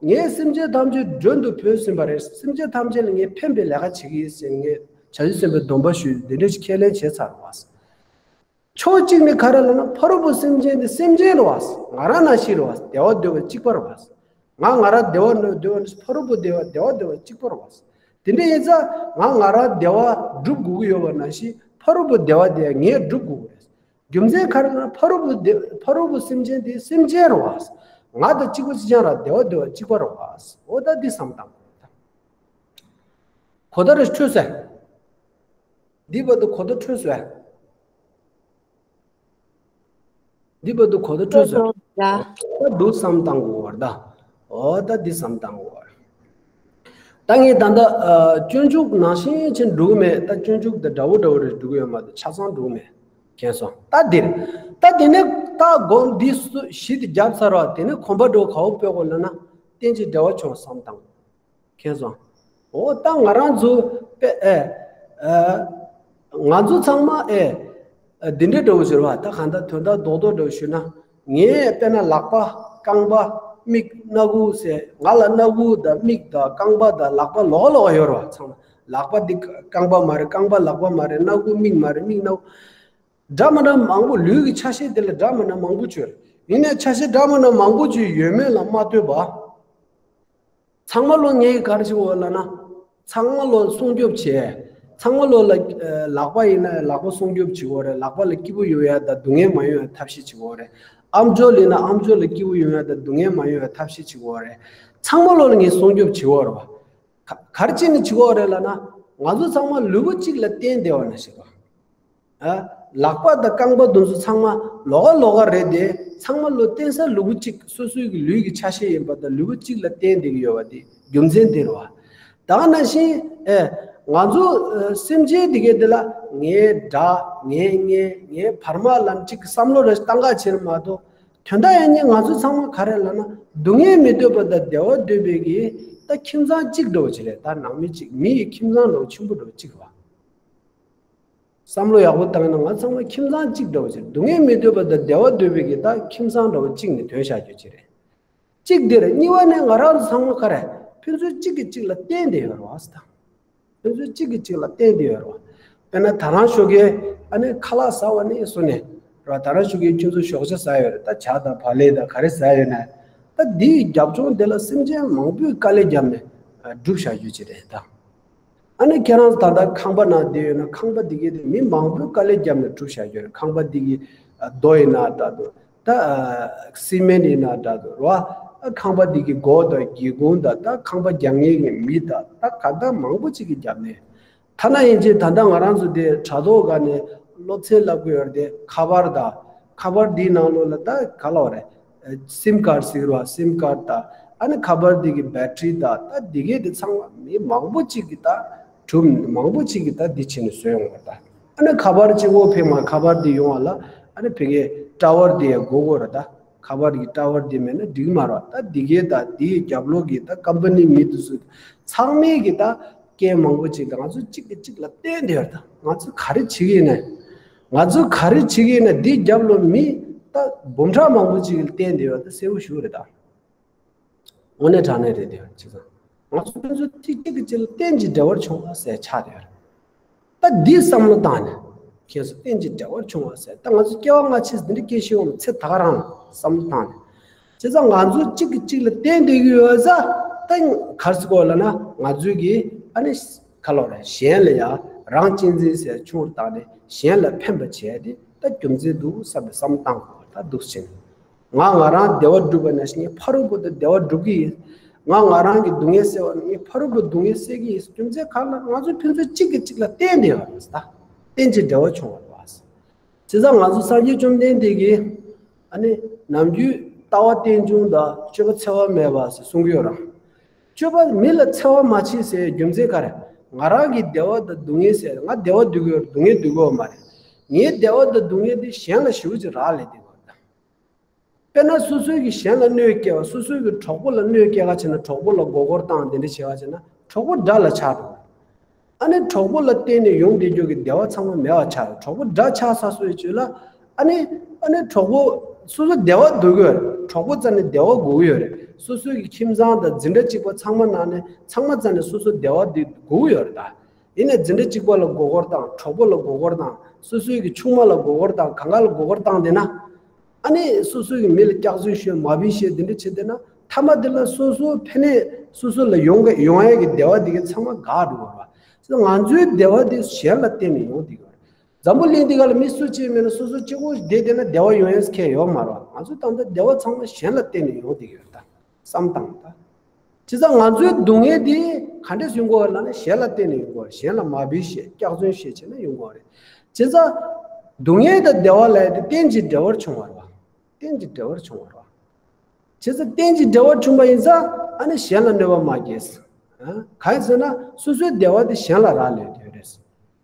ངས་སེམས་ཅན་ཐམས་ཅད་མགྲོན་དུ་བོས་ཟིན་པ་རེད། སེམས་ཅན་ཐམས་ཅད་ལ་ངས་ཕན་པའི་ལས་ཀ་བྱེད་ཀྱི་ཡིན་ཟེར། ངས་བྱང་ཆུབ་སེམས་དཔའི་སྡོམ་པ་ཞུས། འདི་འདྲ་ཞིག་ཁས་ལེན་བྱས་ཚར་བ། ཕྱོགས་གཅིག་ནས་ག་རེ་ལབ་ན། ཕ་རོལ་པོ་སེམས་ཅན་དེ་སེམས་ཅན་རེད་བ། ང་རང་ནང་བཞིན་རེད་བ། བདེ་བ་འདོད་པ་གཅིག་པ་རེད་བ། ང་ང་རང་བདེ་བ་འདོད་པ་ནི་ཕ་རོལ་པོ་བདེ་བ། བདེ་བ་འདོད་པ་གཅིག་པ་རེད་བ། དེ་འདྲ་ཡིན་ཙང་ང་ང་རང་བདེ་བ་སྒྲུབ་དགོས་ཀྱི་ཡོད་པ་ནང་བཞིན། ཕ་རོལ་པོ་བདེ་བ་དེ་ངས་སྒྲུབ་དགོས་ཀྱི་རེད། རྒྱུ་མཚན་ག་རེ་ལབ་ན། ཕ་རོལ་པོ་བདེ། ཕ་རོལ་པོ་སེམས་ཅན་དེ་སེམས་ཅན་རེད་བ། ང་དང་གཅིག་པ་གཅིག་རྐྱང་རེད། བདེ་བ་འདོད་པ་གཅིག་པ་རེད་བ། འོ་ད་འདི་བསམ་བཏང་། གོ་བརྡ་རེ་འཕྲོད་སོང་། འདི་བར་དུ་གོ་བརྡ་འཕྲོད་སོང་། འདི་བར་དུ་གོ་བརྡ་འཕྲོད་སོང་། ཡ། ད་འདུག་བསམ་བཏང་དགོས་པ་རེད་ད། འོ་ད་འདི་བསམ་བཏང་དགོས་པ་རེད། ད་ངས་ད་ལྟ་ཨ་སྤྱོད་འཇུག་ནང་བཞིན་བྱས་འགྲོ་གི་མེད། ད་སྤྱོད་འཇུག་དང་འདྲ་བོ་འདྲ་བོ་རེ་འགྲོ་གི་ཡོད་མ་གཏོགས་ཆ་ཚང་འགྲོ་གི་མེད། མཁྱེན་སོང་། ད་འདིར། ད་འདི་ནས་ད་སྒོམ་འདི་སུ་གཞི་དེ་བརྒྱབ་ཚར་བ། དེ་ནས་གོམ་པ་འགྲོ་ག་བོ་སྤོས་དགོས་ལབ་ན། རྟེན་ཅིང་འབྲེལ་བར་འབྱུང་བསམ་བཏང་། མཁྱེན་སོང་། འོ་ད་ང་རང་ཚོ་དཔེ་ཨེ། ཨ། ང་ཚོ་ཚང་མ་ཨེ། ཨ། འདི་འདྲ་འདྲ་བོ་ཟེར་བ། ད་གང་ལྟར་དོན་དག་རྡོག་རྡོག་འདྲ་བོ་ཞུས་ན། ངས་དཔེར་ན་ལག་པ། རྐང་པ། མིག། སྣ་ཁུག་ཟེར། ང་ལ་སྣ་ཁུག་དང་མིག་དང་རྐང་པ་དང་ལག་པ་ལོགས་ལོགས་ཡོད་རེད་བ། ཚང་མ། ལག་པ་འདི་རྐང་པ་མ་རེད། རྐང་པ་ལག་པ་མ་རེད། སྣ་ཁུག་མིག་མ་རེད། མིག་སྣ་ཁུག་འདྲ་མི་འདྲ་མང་པོ། ལུས་ཀྱི་ཆ་ཤས་དེ་ལ་འདྲ་མི་འདྲ་མང་པོ་ཅིག་ཡོད་རེད། ཡིན་ནའི་ཆ་ཤས་འདྲ་མི་འདྲ་མང་པོ་ཅིག་ཡོད་མེད་ལ་མ་ལྟོས་པ། ཚང་མ་ལོ་ངས་ག་རེ་བྱེད་དགོས་ལབ་ན། ཚང་མ་ལོ་སྲུང་སྐྱོབ་བྱས། ཚང་མ་ལོ་ལ་ཨ་ལག་པ་ཡིན་ན་ལག་པ་སྲུང་སྐྱོབ་བྱེད་དགོས་རེད། ལག་པ་ལ་སྐྱིད་པོ་ཡོང་ཡ་དང་སྡུག་བསྔལ་མ་ཡོང་ཡ་ཐབས་ཤེས་བྱེད་དགོས་རེད། ཨམ་ཅོག་ཡིན་ན་ཨམ་ཅོག་ལ་སྐྱིད་པོ་ཡོང་ཡ་དང་སྡུག་བསྔལ་མ་ཡོང་ཡ་ཐབས་ཤེས་བྱེད་དགོས་རེད། ཚང་མ་ལོ་ལ་ངས་སྲུང་སྐྱོབ་བྱེད་དགོས་རེད་བ། ག་ག་རེ་བྱས་ནས་བྱེད་དགོས་རེད་ལབ་ན། ང་ཚོ་ཚང་མ་ལུས་པོ་གཅིག་ལ་བརྟེན་བསྡད་པ་ནང་བཞིན་རེད་བ། ཨ། ལག་པ་དང་རྐང་པ་དེ་ཚོ་ཚང་མ་ལོགས་ཀ་ལོགས་ཀ་རེད་དེ། ཚང་མ་ལོ་བརྟེན་ས་ལུས་པོ་གཅིག་སོ་སོའི་གི་ལུས་ཀྱི་ཆ་ཤས་ཡིན་པ་དང་། ལུས་པོ་གཅིག་ལ་བརྟེན་བསྡད་ཀྱི་ཡོད་པ་དེ་རྒྱུ་མཚན་དེ་རེད་བ། ད་ག་ནང་བཞིན་ཨེ། ང་ཚོ་ཨ་སེམས་ཅན་དེ་གའི་དེ་ལ་ངའི་དགྲ། ངའི་གཉེན། ངའི་བར་མ་ལབ་གཅིག་གི་བསམ་བློ་རེ་བཏང་ག་བྱེད་མ་གཏོགས། དོན་དག་ཡང་སྙིང་ང་ཚོ་ཚང་མ་ག་རེ་ལབ་ན། སྡུག་བསྔལ་མི་འདོད་པ་དང་བདེ་བ་འདོད་པའི་གི་ད་ཁྱིམ་ཚང་གཅིག་འདྲ་བོ་ཅིག་རེད། ད་ནང་མི་གཅིག་མི་ཡི་ཁྱིམ་ཚང་འདྲ་བོ་ཆེན་པོ་འདྲ་བོ་གཅིག་རེད་བ། བསམ་བློ་ཡག་པོ་བཏང་ན་ང་ཚང་མ་ཁྱིམ་ཚང་གཅིག་འདྲ་བོ་ཅིག་སྡུག་བསྔལ་མི་འདོད་པ་དང་བདེ་བ་འདོད་པའི་གི་ད་ཁྱིམ་ཚང་འདྲ་བོ་གཅིག་ནས་དོན་བཞག་རྒྱུ་ཅིག་རེད། གཅིག་འདིར། གཉིས་པ་ནས་ང་རང་ཚོ་ཚང་མ་ག་རེ། ཕན་ཚུན་གཅིག་གིས་གཅིག་ལ་བརྟེན་བསྡད་ཡོད་རེད་བ། ད་ཕན་ཚུན་གཅིག་གིས་གཅིག་ལ་བརྟེན་བསྡད་ཡོད་རེད་བ། དཔེར་ན་ད་རང་ཞོགས་ཀས་ཨ་ནི་ཁ་ལག་ཟ་བ་ནས་བཟུང་ནས་རེད་བ། ད་རང་ཞོགས་ཀས་ཁྱོད་ཚོ་ཞོགས་ཇ་ཟ་ཡོད་རེད། ད་ཇ་དང་བག་ལེབ་དང་ག་རེ་ཟ་ཡོད་ན། ད་འདིའི་རྒྱབ་ལྗོངས་དེ་ལ་སེམས་ཅན་མང་པོས་དཀའ་ལས་བརྒྱབ་ནས་སྒྲུབ་བཞག་རྒྱུ་ཅིག་རེད་ད། ཨ་ནི་ཁྱེད་རང་ཚོ་ད་ལྟ་ཁང་པ་ནང་བསྡད་ཡོད་ན། ཁང་པ་འདི་གའི་དེ་མི་མང་པོས་དཀའ་ལས་བརྒྱབ་ནས་གྲུབ་བཞག་རྒྱུ་རེད། ཁང་པ་འདི་གི་ཨ་རྡོ་ཡིན་ན་འདྲ་འདུག་ད་ཨ་སི་མེན་ཡིན་ན་འདྲ་འདུག་རེད་བ། ཨ་ཁང་པ་འདི་གི་སྒོ་དང་སྒེའུ་ཁུང་དང་། ད་ཁང་པ་རྒྱག་མཁན་གྱི་མི་དང་། ད་ག་ད་མང་པོ་ཅིག་གིས་བརྒྱབ་ནས། ཐ་ན་ཡིན་གཅིག་ད་ལྟ་ང་རང་ཚོ་དེ་དྲ་ཐོག་སྒང་ནས་སློབ་ཚན་བསླབ་གི་ཡོད་རེད་དེ། ཁ་པར་དང་། ཁ་པར་འདིའི་ནང་ལོགས་ལ་ད་ག་ལབ་དགོས་རེད། སིམ་ཁཌ་ཟེར་བ། སིམ་ཁཌ་དང་། ཨ་ནི་ཁ་པར་འདི་གི་བེ་ཊི་རི་དང་། ད་འདི་གའི་དེ་ཚང་མ་མི་མང་པོ་ཅིག་གིས་ད་གྲུབ། མང་པོ་ཅིག་གིས་ད་འདི་བྱས་ནས་བཟོས་ཡོང་བ་ད། ཨ་ནི་ཁ་པར་གཅིག་པོ་ཕེབས་མ། ཁ་པར་འདི་ཡོང་བ་ལ་ཨ་ནི་ཕ་གིའི་ཊ་ཝར་འདི་ཡང་དགོས་ཀྱི་ཡོད་རེད་ད། ཁ་པར་གྱི་ཊ་ཝར་འདི་མེད་ན་འགྲིག་མ་རེད། ད་འདི་གའི་ད་འདིའི་རྒྱབ་ལོགས་ཀྱི་ད་ཀམ་པ་ནི་མི་འདི་ཚོ་ཚང་མས་ཀྱི་ད་སྐད་མང་པོ་ཅིག་ད་ང་ཚོ་གཅིག་གིས་གཅིག་ལ་བརྟེན་བསྡད་ཡོད། ད་ང་ཚོ་ག་རེ་བྱེད་ཀྱི་ཡིན་ན། ང་ཚོ་ག་རེ་བྱེད་ཀྱི་ཡིན་ན་འདིའི་རྒྱབ་ལོགས་མི་ད་འབུམ་ཕྲག་མང་པོ་ཅིག་གིས་བརྟེན་བསྡད་ཡོད། ད་གསལ་པོ་ཞུ་རེད་ད། དངོས་གནས་དྲང་གནས་རེད་དེ་བྱས་ཙང་། ང་ཚོ་ཕན་ཚུན་གཅིག་གཅིག་གི་ཅིག་ལ་རྟེན་གྱི་འབྲེལ་བར་བྱུང་བ་ཟེར་ཆགས་བསྡད་ཡོད་རེད། ད་འདི་བསམ་བློ་བཏང་ནས་ཁྱེད་ཚོ་རྟེན་གྱི་འབྲེལ་བར་བྱུང་བ་ཟེར། ད་ང་ཚོ་སྐྱེ་བ་སྔ་ཕྱི་འདི་འདྲ་སྐྱེ་ཤི་འོང་ཚེ་ད་ག་རང་ལ་བསམ་བློ་བཏང་ནས། བྱས་ཙང་ང་ཚོ་གཅིག་གིས་གཅིག་ལ་བརྟེན་བསྡད་ཀྱི་ཡོད་ཙང་། ད་ག་རེ་ཟེར་དགོས་ལབ་ན། ང་ཚོའི་གི་ཨ་ནི་ཁ་ལོ་རེད། གཞན་ལ་ཡ་རང་གཅེས་འཛིན་ཟེར་ཆུང་རུ་བཏང་ནས་གཞན་ལ་ཕན་པ་བྱས་ཏེ་ད་རྒྱུ་མཚན་འདུག་བསམ་པའི་བསམ་བློ་བཏང་དགོས། ད་འདུག་ཟེར་ནས། ང་ང་རང་བདེ་བ་སྒྲུབ་པ་ནང་བཞིན་ངའི་ཕ་རོལ་པོ་དེ་བདེ་བ་སྒྲུབ་ཀྱི་ཡིན། ང་ང་རང་གི་སྡུག་བསྔལ་སེལ་བ་ནང་ངའི་ཕ་རོལ་པོའི་སྡུག་བསྔལ་སེལ་གྱི་ཡིན། རྒྱུ་མཚན་གང་ལ་ང་ཚོ་ཕན་ཚུན་གཅིག་གིས་གཅིག་ལ་བརྟེན་བསྡད་པ་རེད་ད། རྟེན་ཅིང་འབྲེལ་བར་བྱུང་བ་རེད་བ། བྱས་ཙང་ང་ཚོ་སངས་རྒྱས་བཅོམ་ལྡན་འདས་ཀྱིས་ཨ་ནི་ནམ་རྒྱུན་ལྟ་བ་རྟེན་འབྱུང་དང་སྤྱོད་པ་འཚེ་བ་མེད་པ་ཟེར་གསུང་གི་ཡོད་ར། སྤྱོད་པ་མི་ལ་འཚེ་བ་མ་བྱེད་ཟེར་རྒྱུ་མཚན་ག་རེ། ང་རང་གི་བདེ་བ་དང་སྡུག་བསྔལ་ཟེར། ང་བདེ་བ་འདོད་ཀྱི་ཡོད་རེད། སྡུག་བསྔལ་འདོད་ཀྱི་ཡོད་མ་རེད། ངའི་བདེ་བ་དང་སྡུག་བསྔལ་དེ་གཞན་ལ་ཞེ་པོ་ཅིག་རག་ལས་བསྡད་ཡོད་རེད། དཔེར་ན་སོ་སོའི་གི་གཞན་ལ་གནོད་སྐྱེལ་བ། སོ་སོའི་གི་གྲོགས་པོ་ལ་གནོད་སྐྱེལ་ག་བྱས་ན་གྲོགས་པོ་ལ་མགོ་སྐོར་བཏང་དེ་འདྲ་བྱེད་ག་བྱས་ན་གྲོགས་པོ་དགྲ་ལ་ཆགས་འགྲོ། ཨ་ནི་གྲོགས་པོ་ལ་བརྟེན་ནས་ཡོང་བསྡད་རྒྱུ་གི་བདེ་བ་ཚང་མ་མེད་པ་ཆགས་འགྲོ། གྲོགས་པོ་དགྲ་ཆགས་ཚར་སོང་བའི་རྗེས་ལ་ཨ་ནི་ཨ་ནི་གྲོགས་པོ་སོ་སོ་བདེ་བ་འདོད་ཀྱི་ཡོད་རེད། གྲོགས་པོ་རྩ་ནས་བདེ་བ་དགོས་ཀྱི་ཡོད་རེད། སོ་སོའི་གི་ཁྱིམ་ཚང་དང་འཛིན་གྲྭ་གཅིག་པ་ཚང་མ་ནང་ནས་ཚང་མ་རྩ་ནས་སོ་སོ་བདེ་བ་འདི་དགོས་ཀྱི་ཡོད་རེད་ད། ཡིན་ནའི་འཛིན་གྲྭ་གཅིག་པ་ལ་མགོ་སྐོར་བཏང་། གྲོགས་པོ་ལ་མགོ་སྐོར་བཏང་། སོ་སོའི་གི་ཆུང་མ་ལ་མགོ་སྐོར་བཏང་། གང་ག་ལ་མགོ་སྐོར་བཏང་བསྡད་ན། ཨ་ནི་སོ་སོའི་གི་མི་ལ་སྐྱག་རྫུན་ཤོད། མ་ཕན་བཤད། འདི་འདྲ་བྱེད་བསྡད་ན། མཐའ་མ་དེ་ལ་སོ་སོ་ཕན་ནས་སོ་སོ་ལ་ཡོང་གི་ཡོང་ཡ་གི་བདེ་བ་དེ་གི་ཚང་མ་འགག་འགྲོ་བ་རེད། ང་ཚོའི་བདེ་བ་དེ་གཞན་ལ་བརྟེན་ནས་ཡོང་བསྡད་ཀྱི་ཡོད་རེད། འཛམ་བུ་གླིང་འདི་ག་ལ་མི་སུ་གཅིག་མེད་ན་སོ་སོ་གཅིག་པོ་བསྡད་བསྡད་ན་བདེ་བ་ཡོང་ཡས་ཁེལ་ཡོད་མ་རེད། ང་ཚོ་ད་ལྟ་བདེ་བ་ཚང་མ་གཞན་ལ་བརྟེན་ནས་ཡོང་བསྡད་ཀྱི་ཡོད་རེད་ད། བསམ་བཏང་ད། བྱས་ཙང་ང་ཚོའི་སྡུག་བསྔལ་འདི་ག་འདྲས་ཡོང་གི་ཡོད་ལབ་ན་གཞན་ལ་བརྟེན་ནས་ཡོང་གི་ཡོད་རེད། གཞན་ལ་མ་ཕན་བཤད། སྐྱག་རྫུན་བཤད་བྱས་ནས་ཡོང་གི་ཡོད་རེད། བྱས་ཙང་སྡུག་བསྔལ་དང་བདེ་བ་ལབ་ཡ་དེ་རྟེན་ཅིང་འབྲེལ་བར་བྱུང་བ་རེད་བ། རྟེན་ཅིང་འབྲེལ་བར་བྱུང་བ་རེད་བ། བྱས་ཙང་རྟེན་ཅིང་འབྲེལ་བར་བྱུང་བ་ཡིན་ཙང་ཨ་ནི་གཞན་ལ་གནོད་པ་མ་སྐྱེལ། ཨ། གང་ཡིན་ཟེར་ན་སོ་སོའི་བདེ་བ་དེ་གཞན་ལ་རག་ལས་ཡོད་རེད།